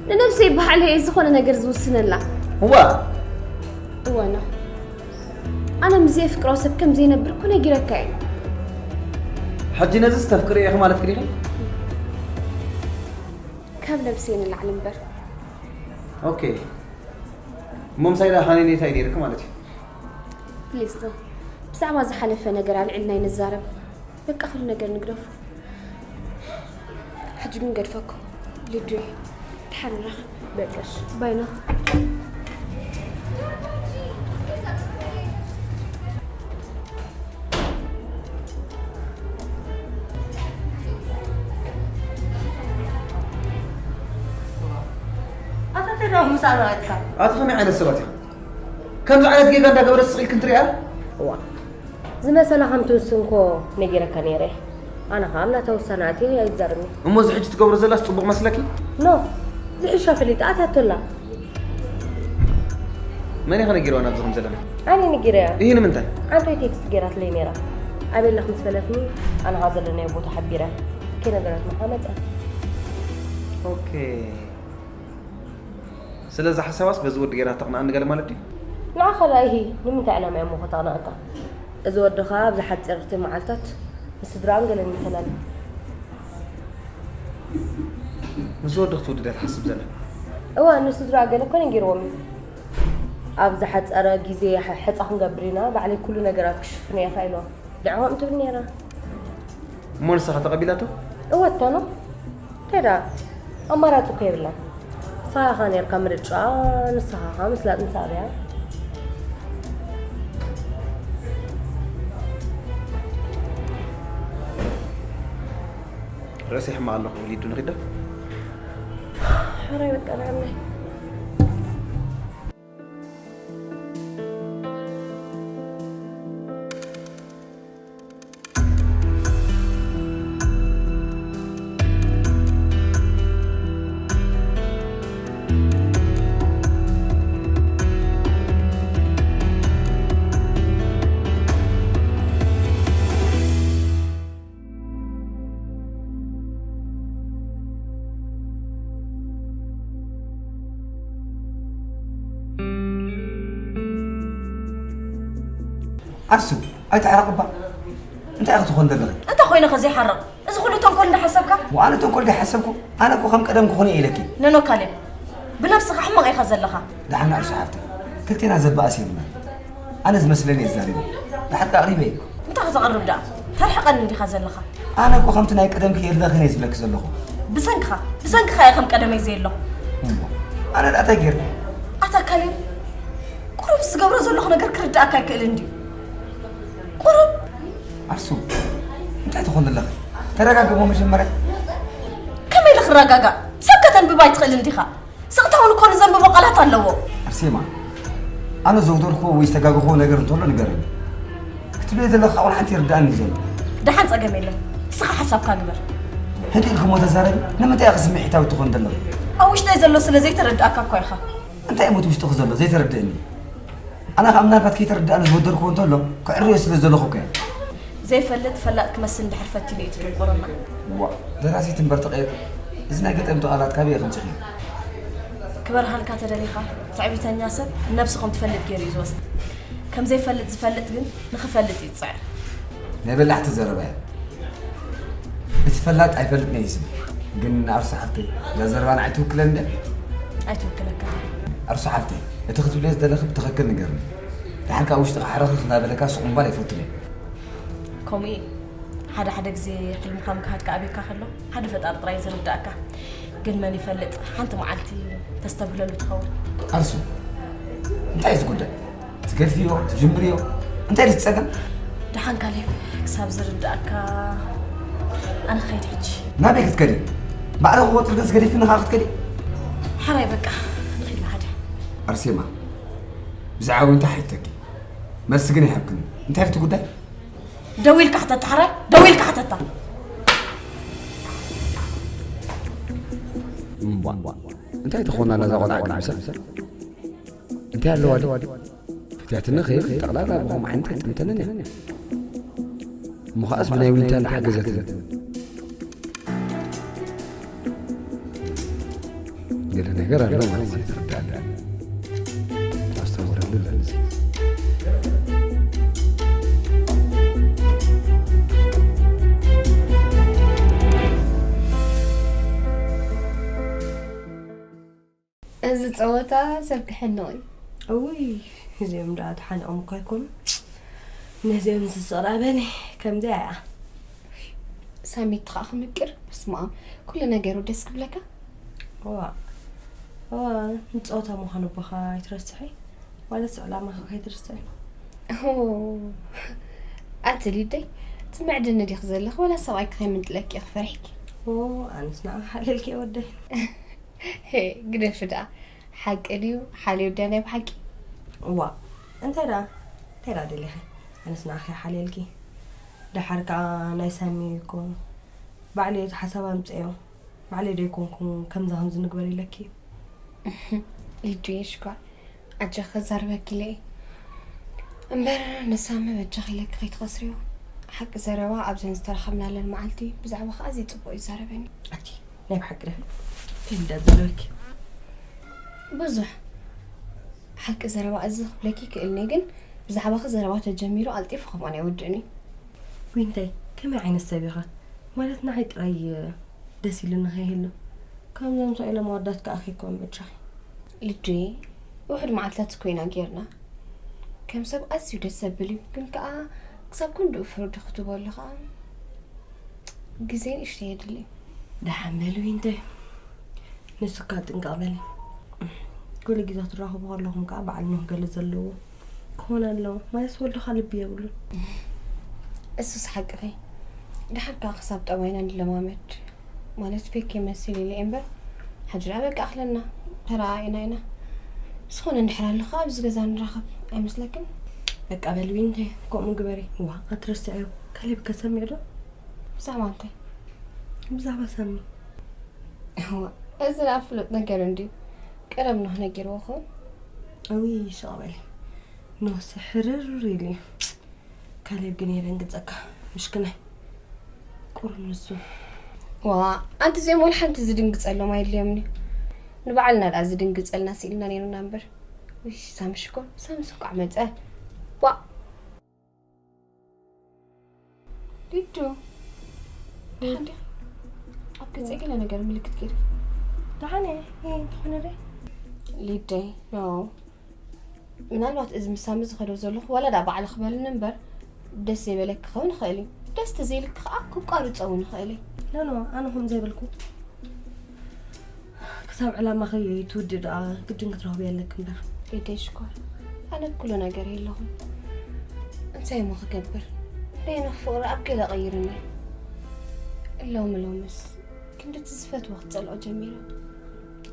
ንነብሰይ ባዕለይ እየ ዝኾነ ነገር ዝውስነላ። እዋ። እወ፣ ኖህ። ኣነ ምስ ዘየፍቅሮ ሰብ ከም ዘይነብር እኮ ነጊረካ እየ። ሕጂ ነዚ ዝተፍቅሪ ኢኺ ማለትኪ ዲኺ? ካብ ነብሰይ ንላዕሊ እምበር። ኦኬ። እሞ ምሳይ ደኣ ሃነኒ እንታይ ነይርኪ ማለት እዩ? ፕሊዝ ኖህ፣ ብዛዕባ ዝሓለፈ ነገር ኣልዒልና ኣይንዛረብ። በቃ፣ ኩሉ ነገር ንግደፎ። ሕጂ ግን ገድፈኩም። ሊዱይ፣ ደሓን ንራኸብ። በቃ፣ እሺ። ባይ ኖህ። ኣታ እንታይ ደኣ ምሳና ኣትካ? ኣቲ ከመይ ዓይነት ሰባት ኢኻ? ከምዚ ዓይነት ጌጋ እንዳገበረት ስቕ ኢልክን ትሪኣ? እዋ፣ ዝመሰላ ከም ትውስን እኮ ነጊረካ ነይረ። ኣነ ኸኣ ኣብ ናታ ውሳነ ኣትየ ኣይዛረብን። እሞ እዚ ሕጂ ትገብሮ ዘላስ ጽቡቕ መስለኪ? ኖ፣ ዝሕሻ ፈሊጣ ኣትያቶ ኣላ። መን ኢኻ ነጊርዋ ናብዚ ከም ዘለና? ኣነ ነጊረያ። እሂ ንምንታይ? ኣንቶይ ቴክስት ገይራትለይ ነይራ። ኣበይ ኣለኽ ምስ በለትኒ፣ ኣነ ኸኣ ዘለናዮ ቦታ ሓቢረ ከይነገረትኒ ኸኣ መጸ። ኦኬ። ስለዚ ሓሳባስ በዚ ወዲ ገይራ ተቕንኣኒ ገለ ማለት ድዩ? ንዓኻ ደኣ ኢሂ፣ ንምንታይ ዕላማ እያ እሞ ከተቕንኣካ? እዚ ወዲ ኸኣ ኣብዚ ሓጺርቲ መዓልታት ምስ ስድራኣን ገለን ይፈላለ። ምስ ወዲ ክትውድድ እያ ትሓስብ ዘላ? እወ፣ ንስድራኣ ገለ እኮ ነጊርዎም እዩ። ኣብ ዝሓጸረ ግዜ ሐ-፣ ሐጻ ክንገብር ኢና፣ ባዕለይ ኩሉ ነገራት ክሽፍን እየ ኢልዋ። ድዕኦም ትብል ነይራ። እሞ ንስኻ ተቐቢላቶ? እወ፣ እቶ ነው። እንታይ ደኣ? ኣማራጺ እኮ የብላን። ንስኻ ኢኻ ነይርካ ምርጫ፣ ንስኻ ኢኻ ምስላጥ ምስ ኣብያ። ርእሰይ ሕማቕ ኣለኹ፣ ሊዱ ንኺድ ዶ? ሕራይ በቃ ንዓመይ። ኣርሱ፣ ኣይትሕረቕ እባ። እንታይ ኢኺ ትኾን ዘለኺ? እንታይ ኮይነ ከ ዘይሓርቕ? እዚ ኩሉ ተንኮል እንዳሓሰብካ? ወኣነ ተንኮል ዳይሓሰብኩ? ኣነ እኮ ከም ቀደም ክኾነ እየ ኢለኪ። ነኖ ካሌብ፣ ብነብስኻ ሕማቕ ኢኻ ዘለኻ። ደሓን ኣርሱ ሓፍተይ፣ ክልቴና ዘባእስ የብልናን። ኣነ ዝመስለኒ እየ ዝዛረብ። ንሓድካ ኣቕሪበ እየ። እንታይ ከተቕርብ ደኣ? ተርሕቐኒ እንዲኻ ዘለኻ። ኣነ እኮ ከምቲ ናይ ቀደምኪ የለኽን እየ ዝብለኪ ዘለኹ። ብሰንክኻ፣ ብሰንክኻ እየ ከም ቀደመይ ዘየለኹ። እሞ፣ ኣነ ደኣ እንታይ ገይረ? ኣታ ካሌብ፣ ቁሩብ ዝገብሮ ዘለኹ ነገር ክርድኣካ ኣይክእልን ድዩ? ቁሩብ። ኣርሱ፣ እንታይ ትኾን ዘለኺ? ተረጋግሞ መጀመርያ። ከመይ ኢለ ክረጋጋእ? ሰብ ከተንብብ ኣይትኽእልን ዲኻ? ስቕታ እውን እኮ ንዘንብቦ ቃላት ኣለዎ። ኣርሴማ፣ ኣነ ዘውደርክዎ ወይ ዝተጋገኽዎ ነገር እንተሎ ንገርኒ። ክትብለይ ዘለኻ እውን ሓንቲ ይርድኣኒ ዘሎ። ደሓን ጸገም የለን። ንስኻ ሓሳብካ ግበር። ህድእ ኢልክሞ ተዛረቢ። ንምንታይ ኢኺ ስምዒታዊ ትኾን ዘለኺ? ኣብ ውሽጠይ ዘሎ ስለ ዘይተረድኣካ እኳ ኢኻ። እንታይ እሞ እቲ ውሽጥኺ ዘሎ ዘይተረድእኒ? ኣነ ኸኣ ምናልባት ከይተረድኣኒ ዝወደርክዎ እንተሎ፣ ክዕርዮ ስለ ዘለኹ እኮ እየ። ዘይፈልጥ ፈላጥ ክመስል እንድሕር ፈቲኑ እዩ እቲ ድንቁርና። ዋእ፣ ደራሲት እምበር ትቐየር። እዚ ናይ ገጠምቲ ቃላት ካበይ ኢኺ ኣምጺእኽዮ? ክበርሃልካ ተደሊኻ፣ ትዕቢተኛ ሰብ ነብሱ ከም ትፈልጥ ገይሩ እዩ ዝወስድ። ከም ዘይፈልጥ ዝፈልጥ ግን ንኽፈልጥ እዩ ዝጽዕር። ናይ በላሕቲ ዘረባ እያ። እቲ ፈላጥ ኣይፈልጥን እየ ዝብል። ግን ኣርሱ ሓፍተይ፣ እዛ ዘረባ ንዓይ ትውክለኒ ድያ? ኣይትውክለካ። ኣርሱ ሓፍተይ፣ እቲ ክትብልዮ ዝደለኺ ብትኽክል ንገርኒ። ድሓር ከኣ ውሽጥኻ ሕርኽርኽ እናበለካ ሱቕ ምባል ኣይፈቱን እየ። ከምኡ እዩ። ሓደ ሓደ ግዜ ሕልምኻ ምግሃድካ ኣብየካ ከሎ ሓደ ፈጣሪ ጥራይ እዩ ዝርድኣካ። ግን መን ይፈልጥ፣ ሓንቲ መዓልቲ ተስተብህለሉ ትኸውን። ኣርሱ፣ እንታይ እዩ እዚ ጉዳይ? ትገድፍዮ፣ ትጅምርዮ? እንታይ ድዩ እቲ ጸገም? ደሓን ካሌብ፣ ክሳብ ዝርድኣካ ኣነ ክኸይድ ሕጂ። ናበይ ክትከዲ? ባዕልኺ ክወጽእ ግን ትገዲፍኒ ከኣ ክትከዲ? ሓራይ በቃ፣ ንኺድ ንሓደ። ኣርሴማ፣ ብዛዕባ እንታይ ሓቲተኪ? መልሲ ግን ኣይሃብክን። እንታይ ድዩ እቲ ጉዳይ? ደው ኢልካ ሕተታ፣ ሓራይ ደው ኢልካ ሕተታ። እምቧ፣ እንታይ ትኾን ኣላ እዛ ቆልዓ ቅድሚ ሰብ? እንታይ ኣለዋ ድዩ? ፍትሕትኒ ኸይድ ጠቕላላ ብኸምኡ ዓይነት ኣይጥምተንን እያ። እሞ ኸኣስ ብናይ ዊንታ እንዳሓገዘትኒ። ገለ ነገር ኣሎ ማለት እዩ፣ ትርዳእ ኣላ። ኣስተውዕለሉ ኣለኒ። እዚ ጸወታ ሰብ ክሕንቕ እዩ። እውይ፣ እዚኦም ደኣ ተሓኒቖም እኳ ኣይኮኑን። ነዚኦም ዝስቕራ በሊ፣ ከምዚኣ እያ። ሳሚት ኸኣ ክምቅር፣ በስመኣብ፣ ኩሉ ነገሩ ደስ ክብለካ። እዋ፣ እዋ፣ ንጸወታ ምዃኑ እባ ኸኣ ኣይትረስዒ። ዋላስ ዕላማኺ ከይትርስዒ። ኦ፣ ኣቲ ሊደይ፣ ትምዕድኒ ዲኺ ዘለኺ ዋላ ሰብኣይኪ ከይምንጥለኪ ኢኺ ፈሪሕኪ? ኦ፣ ኣነስ ንዓኺ ሓልየልኪ እየ ወደይ። ሄ፣ ግደፊ ደኣ። ሓቂ ድዩ? ሓልዮ ድያ ናይ ብሓቂ? እዋእ፣ እንታይ ደኣ? እንታይ ደኣ ደሊኺ? ኣነስ ንዓኺ እየ ሓልየልኪ። ደሓር ከኣ ናይ ሳሚ እኮ ባዕለይ እቲ ሓሳብ ኣምጽኤዮ። ባዕለይ ዶ ኣይኮንኩ ከምዚ ከምዚ ንግበር ኢለኪ? ሊዱየ ሽኮር፣ ኣጆኺ ክዛረበኪ ኢለ እየ። እምበር ንሳሚ በጃኺ ኢለኪ ከይትኸስርዮ። ሓቂ ዘረባ ኣብዘን ዝተራኸብናለን መዓልቲ ብዛዕባኺ ኣዝዩ ጽቡቕ እዩ ዝዛረበኒ። ኣቲ ናይ ብሓቂ ዶ? እንታይ ኢሉ ደኣ ዘረበኪ? ብዙሕ። ሓቂ ዘረባ እዚ ክብለኪ ይክእል እየ፣ ግን ብዛዕባኺ ዘረባ ተጀሚሩ ቀልጢፉ ከምኡ ኣይወድእን እዩ። ዊንታይ፣ ከመይ ዓይነት ሰብ ኢኻ? ማለት ንዓይ ጥራይ ደስ ኢሉኒ ከይህሉ። ከምዞም ስቕ ኢሎም ኣወዳት ከኣ ከይከውን በጃኺ። ልዱየ፣ ውሑድ መዓልትታት እኮ ኢና ጌርና። ከም ሰብ ኣዝዩ ደስ ዘብል እዩ፣ ግን ከኣ ክሳብ ክንድኡ ፍርዲ ክትበሉ ከኣ ግዜ ንእሽተይ የድሊ። ደሓን በል ዊንታይ። ንስካ ጥንቀቕ በሊ። ኩሉ ግዜ ክትራኸቡ ከለኹም ከኣ በዓል ኖህ ገለ ዘለዎ ክኾን ኣለዎ። ማለትስ ወልድኻ ልቢ የብሉን። እሱስ ሓቅኺ። ደሓር ከኣ ክሳብ ጠባይና ንለማመድ። ማለት ፌክ ይመስል ኢለ እየ እምበር፣ ሕጂ ደኣ በቃ ኣኽለና ተረኣኢና ኢና። ዝኾነ እንድሕር ኣሎ ከኣ ኣብዚ ገዛ ንራኸብ ኣይመስለክን? በቃ በል ዊንተ፣ ከምኡ ግበሪ። እዋ፣ ኣትረስዕዮ። ካሌብ ከ ሰሚዑ ዶ? ብዛዕባ እንታይ? ብዛዕባ ሳሚ። እዋ፣ እዚ ደኣ ፍሉጥ ነገር እንድዩ። ቀደም ኖህ ነጊርዎ ኸውን? እውይ፣ ሽቕ በሊ። ኖህሲ ሕርር ኢሉ እዩ። ካሌብ ግን የደንግጸካ፣ ምሽክናይ። ቁሩብ ንሱ። ዋ፣ ኣንቲ እዚኦም ወላ ሓንቲ ዝድንግጸሎም ኣየድልዮምን እዩ። ንባዕልና ደኣ ዝድንግጸልና ስኢልና ነይሩና እምበር። ውይ፣ ሳሚ ሽኮር፣ ሳምስ እንቋዕ መጸ። ዋእ። ሊዱ፣ ደሓን ዲኺ? ኣብ ገጸይ ገለ ነገር ምልክት ገይሩ። ደሓን እየ። እየ፣ እንተኾነ ዶ? ሊደይ፣ ኖ። ምናልባት እዚ ምስ ሳሚ ዝኸዶ ዘለኹ ዋላ ደኣ ባዕልኺ በልኒ እምበር፣ ደስ ዘይበለኪ ክኸውን ይኽእል እዩ። ደስ ተዘይልኪ ከኣ ክቋርጾ እውን ይኽእል እዩ። ኖ፣ ኖ፣ ኣነ ከምኡ ዘይበልኩ። ክሳብ ዕላማኺ ትውድኢ ደኣ ግድን ክትረኽብዮ ኣለኪ እምበር። ሊደይ ሽኮር፣ ኣነ ኣብ ኩሉ ነገር የለኹን። እንታይ እሞ ክገብር? ደይኖ ፍቕሪ ኣብ ገለ ቀይሩኒ። ሎሚ ሎምስ ክንድቲ ዝፈትዎ ክጸልኦ ጀሚረ።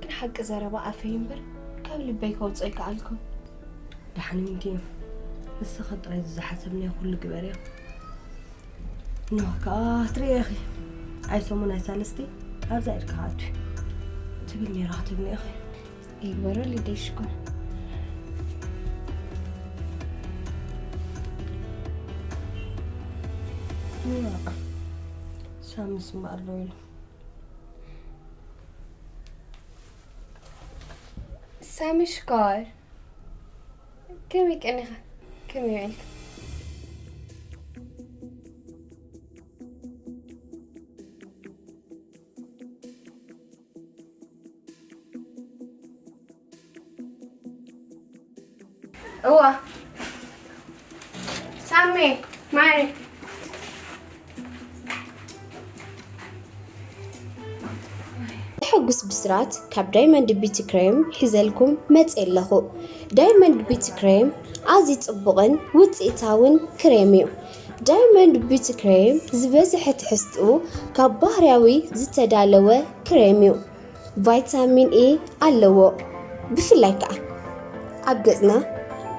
ግን ሓቂ ዘረባ ኣፈይ እምበር ካብ ልበይ ከውጽኦ ኣይከኣልኩን። ደሓን ዊንቲ፣ ንስኺ ጥራይ ዝሓሰብናዮ ኩሉ ግበርዮ። ኖህ ከኣ ትርእዮ ኢኺ። ኣይ ሰሙን ኣይ ሳልስቲ ኣብዛ ኢድካ ኣቱ ትብል ነይራ ክትብሊ ኢኺ። ይግበረልይ ደይ ሽኮር። ሳምስ እምበኣር ደው ኢሉ። ሳሚ ሽኮር፣ ከመይ ቀኒኻ? ከመይ ውዒልካ? እዋ፣ ሳሚ፣ ማይ። ሕጉስ ብስራት ካብ ዳይመንድ ቢቲ ክሬም ሒዘልኩም መጽየ ኣለኹ። ዳይመንድ ቢቲ ክሬም ኣዝዩ ጽቡቕን ውጽኢታውን ክሬም እዩ። ዳይመንድ ቢቲ ክሬም ዝበዝሐ ትሕዝትኡ ካብ ባህርያዊ ዝተዳለወ ክሬም እዩ። ቫይታሚን ኢ ኣለዎ። ብፍላይ ከኣ ኣብ ገጽና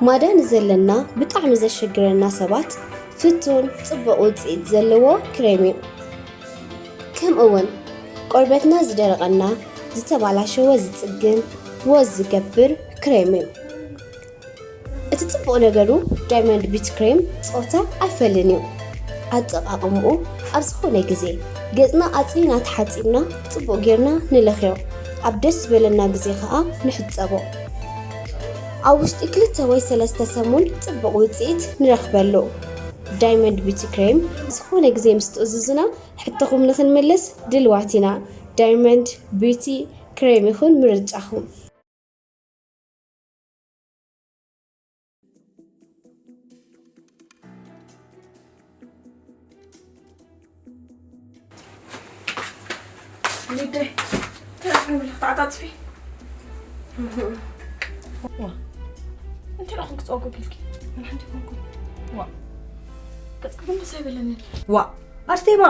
ማዳ ንዘለና ብጣዕሚ ዘሸግረና ሰባት ፍቱን ጽቡቕ ውጽኢት ዘለዎ ክሬም እዩ። ከምኡ እውን ቆርበትና ዝደረቐና ዝተባላሸወ ዝጽግን ወዝ ዝገብር ክሬም እዩ። እቲ ጽቡቕ ነገሩ ዳይመንድ ቢቲ ክሬም ጾታ ኣይፈልን እዩ። ኣጠቓቕምኡ ኣብ ዝኾነ ግዜ ገጽና ኣጽሪና ተሓጺብና ጽቡቕ ጌርና ንለኽዮ። ኣብ ደስ ዝበለና ግዜ ኸኣ ንሕጸቦ። ኣብ ውሽጢ ክልተ ወይ ሰለስተ ሰሙን ጽቡቕ ውጽኢት ንረኽበሉ። ዳይመንድ ቢቲ ክሬም ዝኾነ ግዜ ምስ ትእዝዙና ሕቶኹም ንኽንምልስ ድልዋት ኢና። ዳይመንድ ቢቲ ክሬም ይኹን ምርጫኹም። ሊደይ፣ እንታይ ኢኺ ተዓጻጽፊ? ዋ፣ እንታይ ደኣ ኮንክ ጸጉ ቢልኪ? ወላ ሓንቲ ኮንኩ። ዋ፣ ገጽኪ ግን ደስ ኣይበለኒ። ዋ፣ ኣርሴማ፣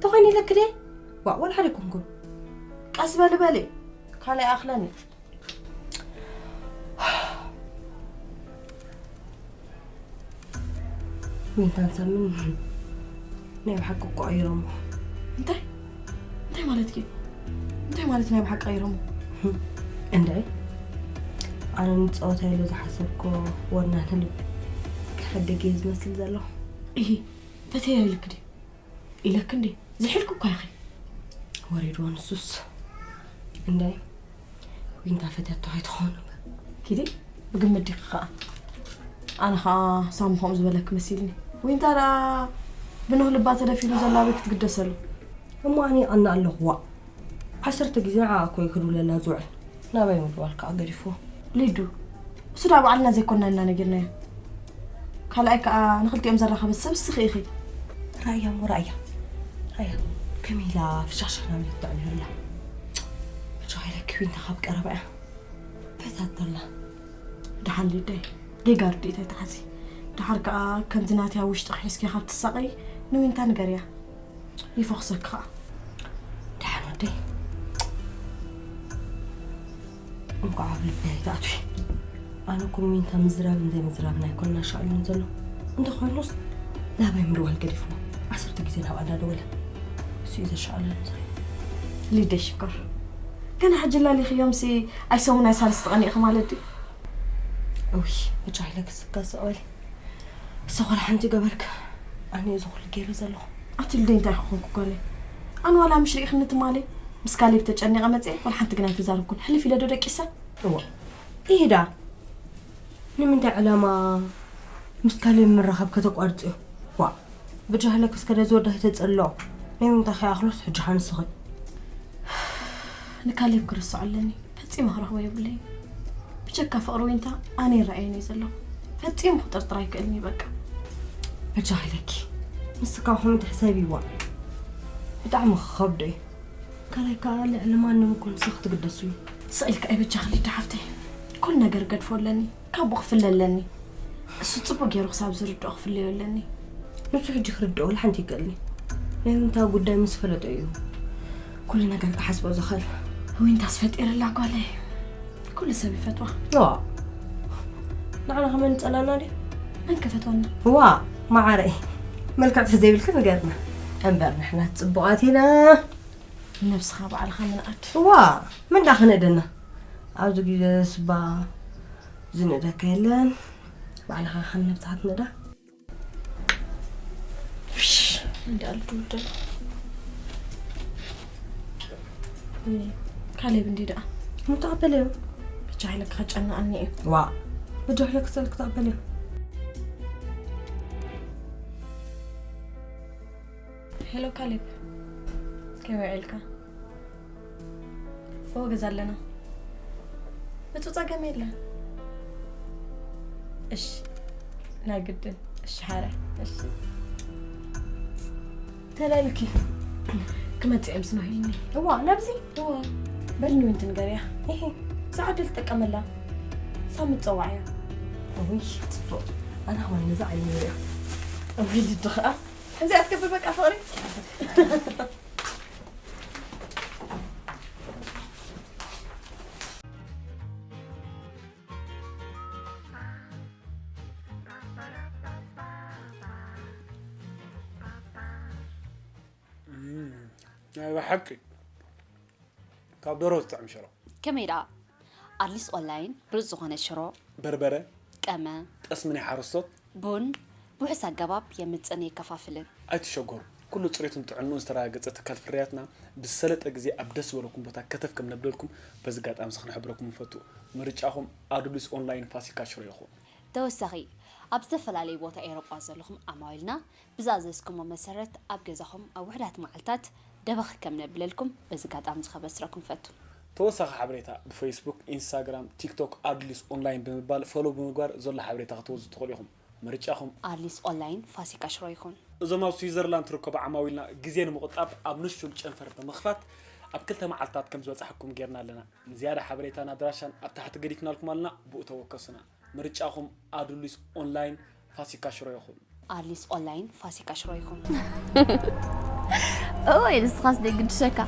ተኾይኒ ኢለኪ ደ? ዋ፣ ወላ ሓደ ኮንኩ። ቀስ በሊ በሊ፣ ካልኣይ ኣኽለኒ። ዊንታን ሳምን ናይ ብሓቂ እኮ ቀይሮሞ። እንታይ? እንታይ ማለትኪ? እንታይ ማለት ናይ ብሓቂ ቀይሮሞ? እንዳይ፣ ኣነ ንጸወታ ኢለ ዝሓሰብኮ ወናኒ ልቢ ክሕደግ እየ ዝመስል ዘለኹ። እሂ፣ ፈተያ ኢልኪ ድዩ? ኢለኪ እንዴ? ዝሒልኪ እኳ ኢኺ። ወሪድዎ ንሱስ። እንዳይ፣ ዊንታ ፈትያቶ ኣይትኸውን እምበር። ኪዲ፣ ብግምት ዲኺ ኸኣ? ኣነ ኸኣ ሳሚ ከምኡ ዝበለኪ መሲልኒ። ዊንታ ደኣ ብኖህ ልባ ተደፊኑ ዘሎ ኣበይ ክትግደሰሉ? እሞ ኣነ ይቐንእ ኣለኹ ዋእ። ዓሰርተ ግዜ ንዓኣ እኮ እዩ ክድውለላ ዝውዕል። ናበይ ምድዋል ከኣ ገዲፍዎ። ሊዱ፣ እሱ ደኣ ባዕልና ዘይኮንና ኢና ነጊርናዮ። ካልኣይ ከኣ ንኽልቲኦም ዘራኸበት ሰብ እስኺ ኢኺ። ራእያ እሞ ራእያ። ራእያ፣ ከመይ ኢላ ፍሽኽሽኽ ናበለት ተዕልሎ ኣላ? ብቻ ኢለኪ ዊንታ ካብ ቀረባ እያ ፈታቶላ። ደሓን ሊደይ፣ ጌጋ ርድኢት ኣይትሓዚ። ደሓር ከኣ ከምዚ ናተይ ኣብ ውሽጥኺ ሒዝኪ ካብ ትሳቐዪ ንዊንታ ንገርያ። ይፈኹሰኪ ከኣ። ደሓን ወደይ። እንኳዕ ኣብ ልቢ ኣይትኣትዊ። ኣነ እኮ ንዊንታ ምዝራብን ዘይምዝራብን ኣይኮነን ኣሻቒሉኒ ዘሎ። እንተኾይኑስ ናባይ ምድዋል ገዲፍዎ። ዓሰርተ ግዜ ናብኣ እንዳደወለ። እሱ እዩ ዘሻቕለኒ ዘሎ። ሊደይ ሽኮር። ገና ሕጂ ላሊኽዮምሲ ኣይ ሰሙን ኣይ ሳልስቲ ቀኒእኺ ማለት ድዩ? እውይ፣ ብቻ ኢለ ክስከስ ኦል። እሱ ኾላ ሓንቲ ገበርክ። ኣነ እዚ ኩሉ ገይረ ዘለኹ። ኣቲ ልደይ እንታይ ክኾንኩ ጓለይ? ኣነ ዋላ ምሽ ርኢኽኒ ትማሊ ምስ ካሌብ ተጨኒቐ መፅየ፣ ዋላ ሓንቲ ግን ኣይተዛረብኩን። ሕልፍ ኢለ ዶ ደቂሰ? እዋ፣ ኢዳ ንምንታይ ዕላማ ምስ ካሌብ ምራኸብ ከተቋርፅዮ? ዋ፣ ብጃህለክ እስከ ነዚ ወዲ ኣይተፀልኦ። ናይ ምንታይ ከይኣኽሎስ ሕጂ ሓንስኺ። ንካሌብ ክርስዖ ኣለኒ። ፈጺመ ክረኽቦ የብለይን። ብጀካ ፍቕሪ ዊንታ ኣነ ይረኣየኒ እዩ ዘለኹ። ፈጺሙ ክጥርጥር ኣይክእልን እዩ በቃ። በጃኺ ኢለኪ። ንስካ ከምኡ ትሕሰቢ እዋ። ብጣዕሚ ክኸብዶ እዩ። ካልኣይ ከኣ ልዕሊ ማንም እኮ ንስኺ ትግደሱ እዩ። ስቕ ኢልካ እየ በጃኺ ሊዳ ሓፍተይ። ኩሉ ነገር ገድፎ ኣለኒ። ካብኡ ክፍለ ኣለኒ። እሱ ጽቡቕ ገይሩ ክሳብ ዝርድኦ ክፍለዮ ኣለኒ። ንሱ ሕጂ ክርድኦ ወላ ሓንቲ ይክእልኒ። ናይ ዊንታ ጉዳይ ምስ ፈለጦ እዩ ኩሉ ነገር ክሓስቦ ዝኽእል። ዊንታስ ፈጢርላ ጓለይ። ኩሉ ሰብ ይፈትዋ። ዋ፣ ንዓና ከመን ጸላና ድዩ? መን ከፈትወና? ዋ፣ መዓረይ። መልክዕ ተዘይብልኪ ንገርና። እምበር ንሕና ጽቡቓት ኢና። ነብስኻ ባዕልኻ ምንኣድ። ዋ፣ ምን ዳ ክነደና? ኣብዚ ግዜ ስባ ዝንእደካ የለን። ባዕልኻ ከም ነብስኻ ትንእዳ። እንዳ ኣልዱ ውደል። ካሌብ እንዲ ደኣ። ምተቐበለዮ። ብቻ ኢለካ ከጨንቐኒ እዩ። ዋ፣ ብድሕሪ ክሰል ክትቐበለዮ። ሄሎ ካሌብ፣ ከመይ ውዒልካ? እወ ገዛ ኣለና። ምጹ ጸገም የለን። እሺ፣ ናይ ግድን። እሺ ሓረ። እሺ። ተላልኪ። ክመጽእ እዮም ስኖ ሂልኒ። እዋ፣ ናብዚ? እዋ። በልኒ ወንቲ ንገርያ። እሂ፣ ሰዓት ዶ ትጥቀመላ? ሳብ ምጸዋዕያ። እውይ፣ ጽቡቕ። ኣነ ኸማን ነዛ ዓይኒ ንሪኣ። እውይ፣ ልዲ ኸኣ። ከምዚኣ ትገብር በቃ ፍቕሪ። ናይ ብሓቂ ካብ ደሮ ዝጥዕም ሽሮ። ከመይ ደኣ? ኣድሊስ ኦንላይን ብሉጽ ዝኾነ ሽሮ፣ በርበረ፣ ቀመ፣ ጠስሚ ናይ ሓረስቶት፣ ቡን ብውሑስ ኣገባብ የምጽእን የከፋፍልን። ኣይትሸገሩ፣ ኩሉ ጽሬቱን ጥዕንኡን ዝተረጋገጸ ትካል ፍርያትና ብዝሰለጠ ግዜ ኣብ ደስ ዝበለኩም ቦታ ከተፍ ከም ነብለልኩም በዚ ኣጋጣሚ እዚ ክንሕብረኩም ንፈቱ። ምርጫኹም ኣዱሊስ ኦንላይን ፋሲካ ሽሮ ይኹን። ተወሳኺ፣ ኣብ ዝተፈላለዩ ቦታ ኤውሮጳ ዘለኹም ዓማዊልና ብዝኣዘዝኩሞ መሰረት ኣብ ገዛኹም ኣብ ውሑዳት መዓልታት ደበኽ ከም ነብለልኩም በዚ ኣጋጣሚ እዚ ከበስረኩም እፈቱ። ተወሳኺ ሓበሬታ ብፌስቡክ፣ ኢንስታግራም፣ ቲክቶክ ኣድሊስ ኦንላይን ብምባል ፎሎው ብምግባር ዘሎ ሓበሬታ ክትወስዱ ትኽእሉ ኢኹም። ምርጫኹም። ኣድሊስ ኦንላይን ፋሲካ ሽሮ ይኹን። እዞም ኣብ ስዊዘርላንድ ትርከቡ ዓማዊልና ግዜ ንምቑጣብ ኣብ ንሹል ጨንፈር ብምኽፋት ኣብ ክልተ መዓልታት ከም ዝበጻሕኩም ጌርና ኣለና። ንዝያዳ ሓበሬታን ኣድራሻን ኣብ ታሕቲ ገዲፍናልኩም ኣለና፣ ብኡ ተወከሱና። ምርጫኹም ኣዱሊስ ኦንላይን ፋሲካ ሽሮ ይኹን። ኣድሊስ ኦንላይን ፋሲካ ሽሮ ይኹን። እወይ ንስኻስ ደይ ግድሸካ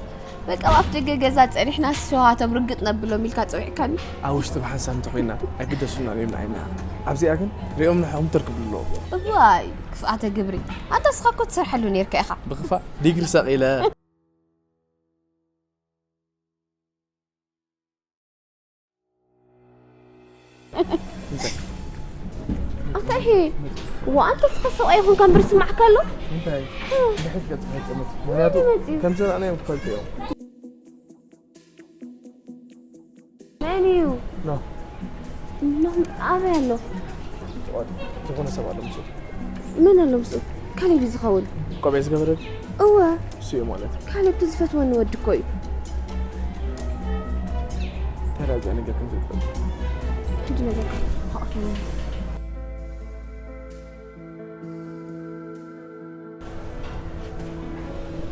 በቃ ኣብ ኣፍ ደገ ገዛ ጸኒሕና ሸውሃቶም ርግጥ ነብሎም ኢልካ ጸዊዕካኒ። ኣብ ውሽጢ ብሓንሳብ እንተኾይና ኣይግደሱናን እዮም ንዓይና። ኣብዚኣ ግን ሪኦም ንሕኹም ተርክብሉ ኣለዎም። እዋይ ክፍኣተ ግብሪ ኣንታ ንስኻ እኮ ትሰርሐሉ ኔርካ ኢኻ። ብኽፋእ ዲግሪ ሰቒለ። ኣታ ይሄ ዋ ኣንተ ስኻ ሰብኣይ ይኹንካ እምበር ስማዕካ ኣሎ እንታይ ድሕት ገጽ ፈጸመት ምክንያቱ ከም ዘናእና እዮም ትፈልጡ እዮም መን እዩ ኖ ኖ ኣበይ ኣሎ ዝኾነ ሰብ ኣሎ ምስ መን ኣሎ ምስኡ ካሌብ እዩ ዝኸውን ቆቢዕ ዝገበረ እወ እሱ እዩ ማለት ካሌብ እቲ ዝፈትወኒ ወዲ እኮ እዩ ተራዚያ ነገር ከም ዘይፈልጥ ሕጂ ነገር ሓቕከኒ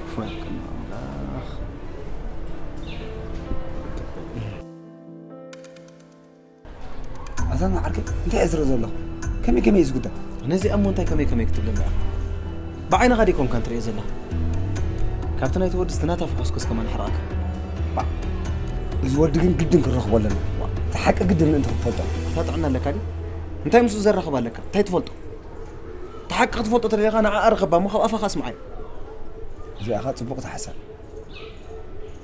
ክፉ ያክል ነው አምላክ። ኣዛና ዓርከይ እንታይ እየ ዝርኢ ዘለኹ? ከመይ ከመይ እዩ ዝጉዳይ? ነዚኣ እሞ እንታይ ከመይ ከመይ ክትብለኒ ኢኻ? ብዓይንኻ ዲኮንካን ትሪኦ ዘለኻ? ካብቲ ናይቲ ወዲ ዝተናታፈኾስኮስ ከማን ሓርቓካ። ባዕ! እዚ ወዲ ግን ግድን ክንረኽቦ ኣለና። እቲ ሓቂ ግድን ምእንቲ ክትፈልጦ። እታ ጥዕና ኣለካ ድዩ? እንታይ ምስኡ ዘራኽብ ኣለካ? እንታይ ትፈልጦ? እቲ ሓቂ ክትፈልጦ ተደሊኻ ንዓኣ ርኸባ እሞ ካብ ኣፋኻ ኣስምዓዮ። እዚኣ ኸኣ ጽቡቕቲ ሓሳብ።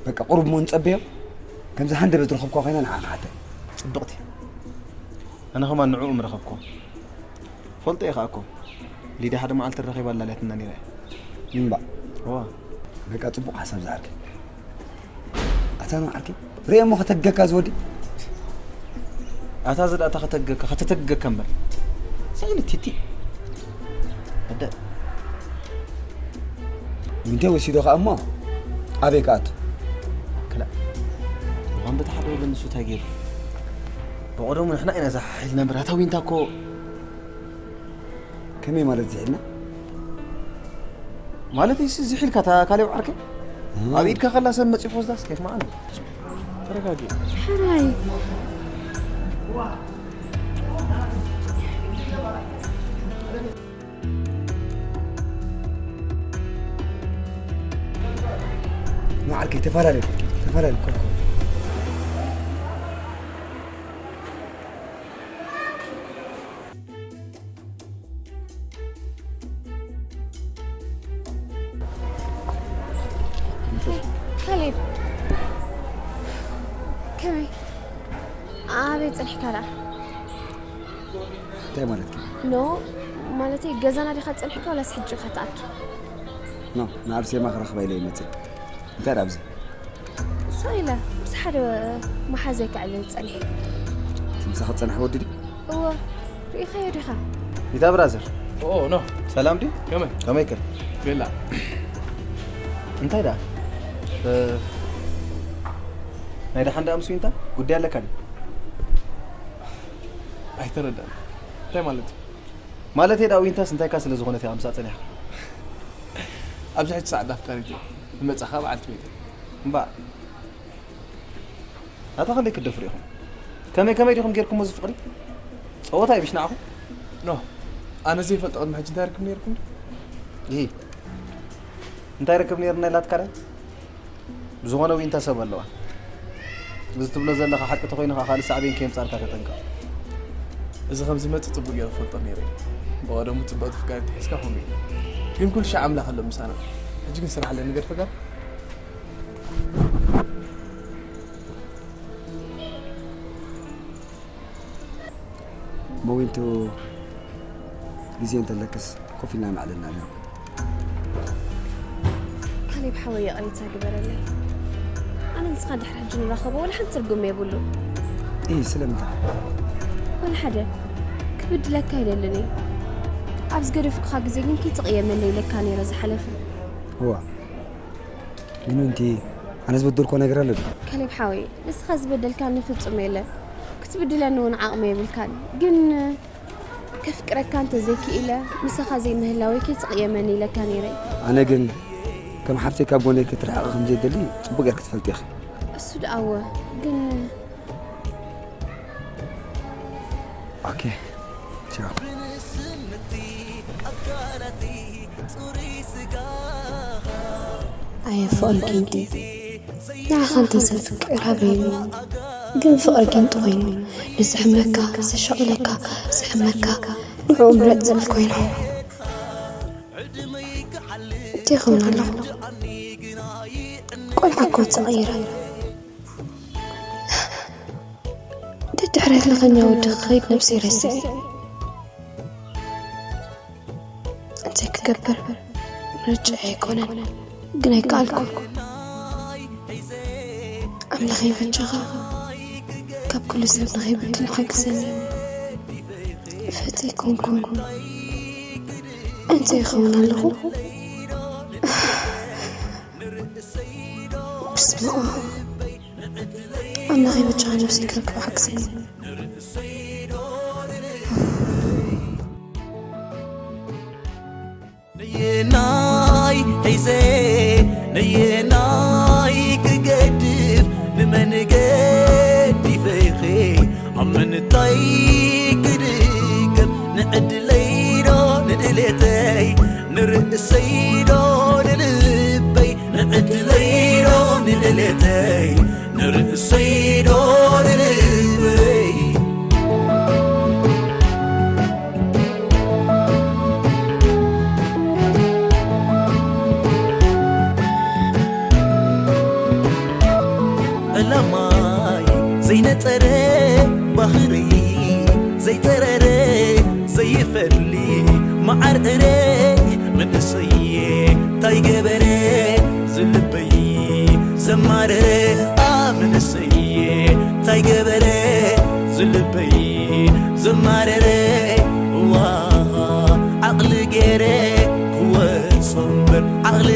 በቃ ቁሩብ እሞ ንጸበዮ። ከምዚ ሃንደበት ዝረኸብክዋ ኮይና ንዓኣ ክሓታ። ጽብቕቲ። ኣነ ኸማን ንዕኡ ምረኸብክዎ። ፈልጦ እየ ኸኣ እኮ። ሊድያ ሓደ መዓልቲ ረኺባ ኣላልያትና ነይራ እያ። እምባእ። እዋ። በቃ ጽቡቕ ሓሳብ ዝሃብኪ። ኣታ ንባዕልኪ ርእየ እሞ ከተግገካ ዝወዲ። ኣታ እዚ ደኣ እታ ከተግገካ፣ ከተተግገካ እምበር። ስኢኒ ቲቲ። ኣደ። ዊንተ ወሲዶ ከኣ እሞ ኣበይ ክኣቱ? ክላእ። ምዃን በቲ ሓደ ወገን ንሱ እንታይ ገይሩ? ብቐደሙ ንሕና ኢና ዝሓሒልና እምበር፣ ኣታ ዊንታ እኮ ከመይ ማለት ዝሒልና? ማለተይሲ ዝሒልካ እታ ካሌብ ዓርከይ ኣብ ኢድካ ከላ ሰብ መጺኡ ክወስዳስ ኬፍ መዓል ተረጋጊ። ሕራይ ንዓርከይ ተፈላለ ተፈላለ ኮኮ ኣበይ ጸኒሕካ ደኣ? እንታይ ማለት እዩ? ኖ፣ ማለተይ ገዛና ዲኻ ጸኒሕካ ዋላስ ሕጂ ኢኻ ትኣቱ? ኖ፣ ንኣርሴማ ክረኽባ ኢለ ይመጽእ። እንታይ ደኣ ኣብዚ? እሱ ኢለ ምስ ሓደ መሓዘይ ክዕልል ጸኒሐ። እቲ ምሳኺ ዝጸንሐ ወዲ ድዩ? እወ፣ ርኢኻዮ ዲኻ? ይታ ብራዘር። ኦ፣ ኖ። ሰላም ድዩ? ከመይ? ከመይ ከ? ቤላ። እንታይ ደኣ? እ፣ ናይ ደሓን ደኣ ምስ ዊንታ ጉዳይ ኣለካ ድዩ? ኣይተረዳእን። እንታይ ማለት እዩ? ማለተይ ደኣ ዊንታስ እንታይካ ስለ ዝኾነት እያ ምሳኣ ጸኒሓ? ኣብዚ ሕጂ ሰዓት ኣፍቃሪት እየ። ንመጻኻ በዓልቲ ቤት እየ። እምበኣር ናታ ክንደይ ክትደፍሩ ኢኹም? ከመይ ከመይ ዲኹም ጌርኩሞ እዚ ፍቕሪ? ጸወታ እዩ ምሽ ንዓኹም? ኖ፣ ኣነ ዘይፈልጦ ቅድሚ ሕጂ እንታይ ርክብ ነይርኩም? ይሂ፣ እንታይ ርክብ ነይርና ኢላትካ ድያ? ብዝኾነ ዊንታ ሰብ ኣለዋ። እዚ ትብሎ ዘለኻ ሓቂ ተኾይኑ ኸዓ ካልእ ሳዕቤን ከየምጻልካ ተጠንቀቕ። እዚ ከም ዝመጽእ ጽቡቕ ገይረ እፈልጦ ነይረ እየ። ብቐደሙ ጽብቕቲ ፍቃሪት ሒዝካ ከምኡ እዩ። ግን ኩሉ ሻዕ ኣምላኽ ኣሎ ምሳና። ሕጂ ግን ስራሕ ኣለኒ ገድፈካ። መዊንቱ ግዜ እንተለክስ ኮፍ ኢልና ምዕልልና ዶ? ካሌብ ሓወይ ይቕሬታ ግበረለይ። ኣነ ንስኻ ድሕሪ ሕጂ ንራኸቦ ወላ ሓንቲ ትርጉም የብሉን። እይ ስለምንታይ? ወላ ሓደ ክብድለካ ኣይደልን እየ። ኣብ ዝገደፍኩኻ ግዜ ግን ከይትቕየመለይ ኢለካ ነይረ ዝሓለፈ። እዋ ንምንቲ ኣነ ዝበደልኮ ነገር ኣሎ ድዩ? ካሌብ ሓወይ ንስኻ ዝበደልካኒ ፍጹም የለን። ክትብድለኒ እውን ዓቕሚ የብልካን። ግን ከፍቅረካ እንተዘይክኢለ ምሳኻ ዘይምህላወይ ከይትቕየመኒ ኢለካ ነይረ። ኣነ ግን ከም ሓፍተይ ካብ ጎነይ ክትርሕቕ ከም ዘይደሊ ጽቡቕ ጌርኪ ትፈልጢ ኢኺ። እሱ ደኣ እወ ግን ኦኬ ቻው። ኣየ ፍቕሪ ጊንጢ፣ ንዓኻ እንተ ዘፍቅር ሃበይኒ። ግን ፍቕሪ ጊንጢ ኮይኑ ንዝሕመካ፣ ዘሻቕለካ፣ ዝሕመካ ንዕኡ ምረጽ ዝብል ኮይኑ እንታይ ይኸውን ኣለኹ? ቆልዓ እኮ ተቐይረ። ደድሕሪ ህልኸኛ ወዲ ክኸይድ ነብሰይ ረሲዐ። እንታይ ክገብር? ምርጫ ኣይኮነን፣ ግን ኣይከኣልኩ። ኣምላኸይ በጃኻ ካብ ኩሉ ሰብ ንኸይበድል ሓግዘኒ። ፈትየ ኮንኩን እንታይ ይኸውን ኣለኹ? በስመ ኣብ። ኣምላኸይ በጃኻ ነብሰይ ክረክባ ሓግዘኒ። ነየናይ ሒዘ ነየናይ ክገድፍ ንመን ገዲፈ ኢኸ ኣብ ምንታይ ክድገፍ ንዕድለይ ዶ ንድሌተይ ንርእሰይ ዶ ንልበይ ንዕድለይ ዶ ንድሌተይ ንርእሰይ ዶ ንልበይ ዕላማይ ዘይነጸረ ባህርይ ዘይጸረረ ዘይፈሊ መዓር እረ መንእሰየ ታይ ገበረ ዝልበይ ዘማረረ ኣመንሰየ ታይ ገበረ ዝልበይ ዘማረረ ዋ ዓቕሊ ገይረ ክወጾ እምበር ዓቕሊ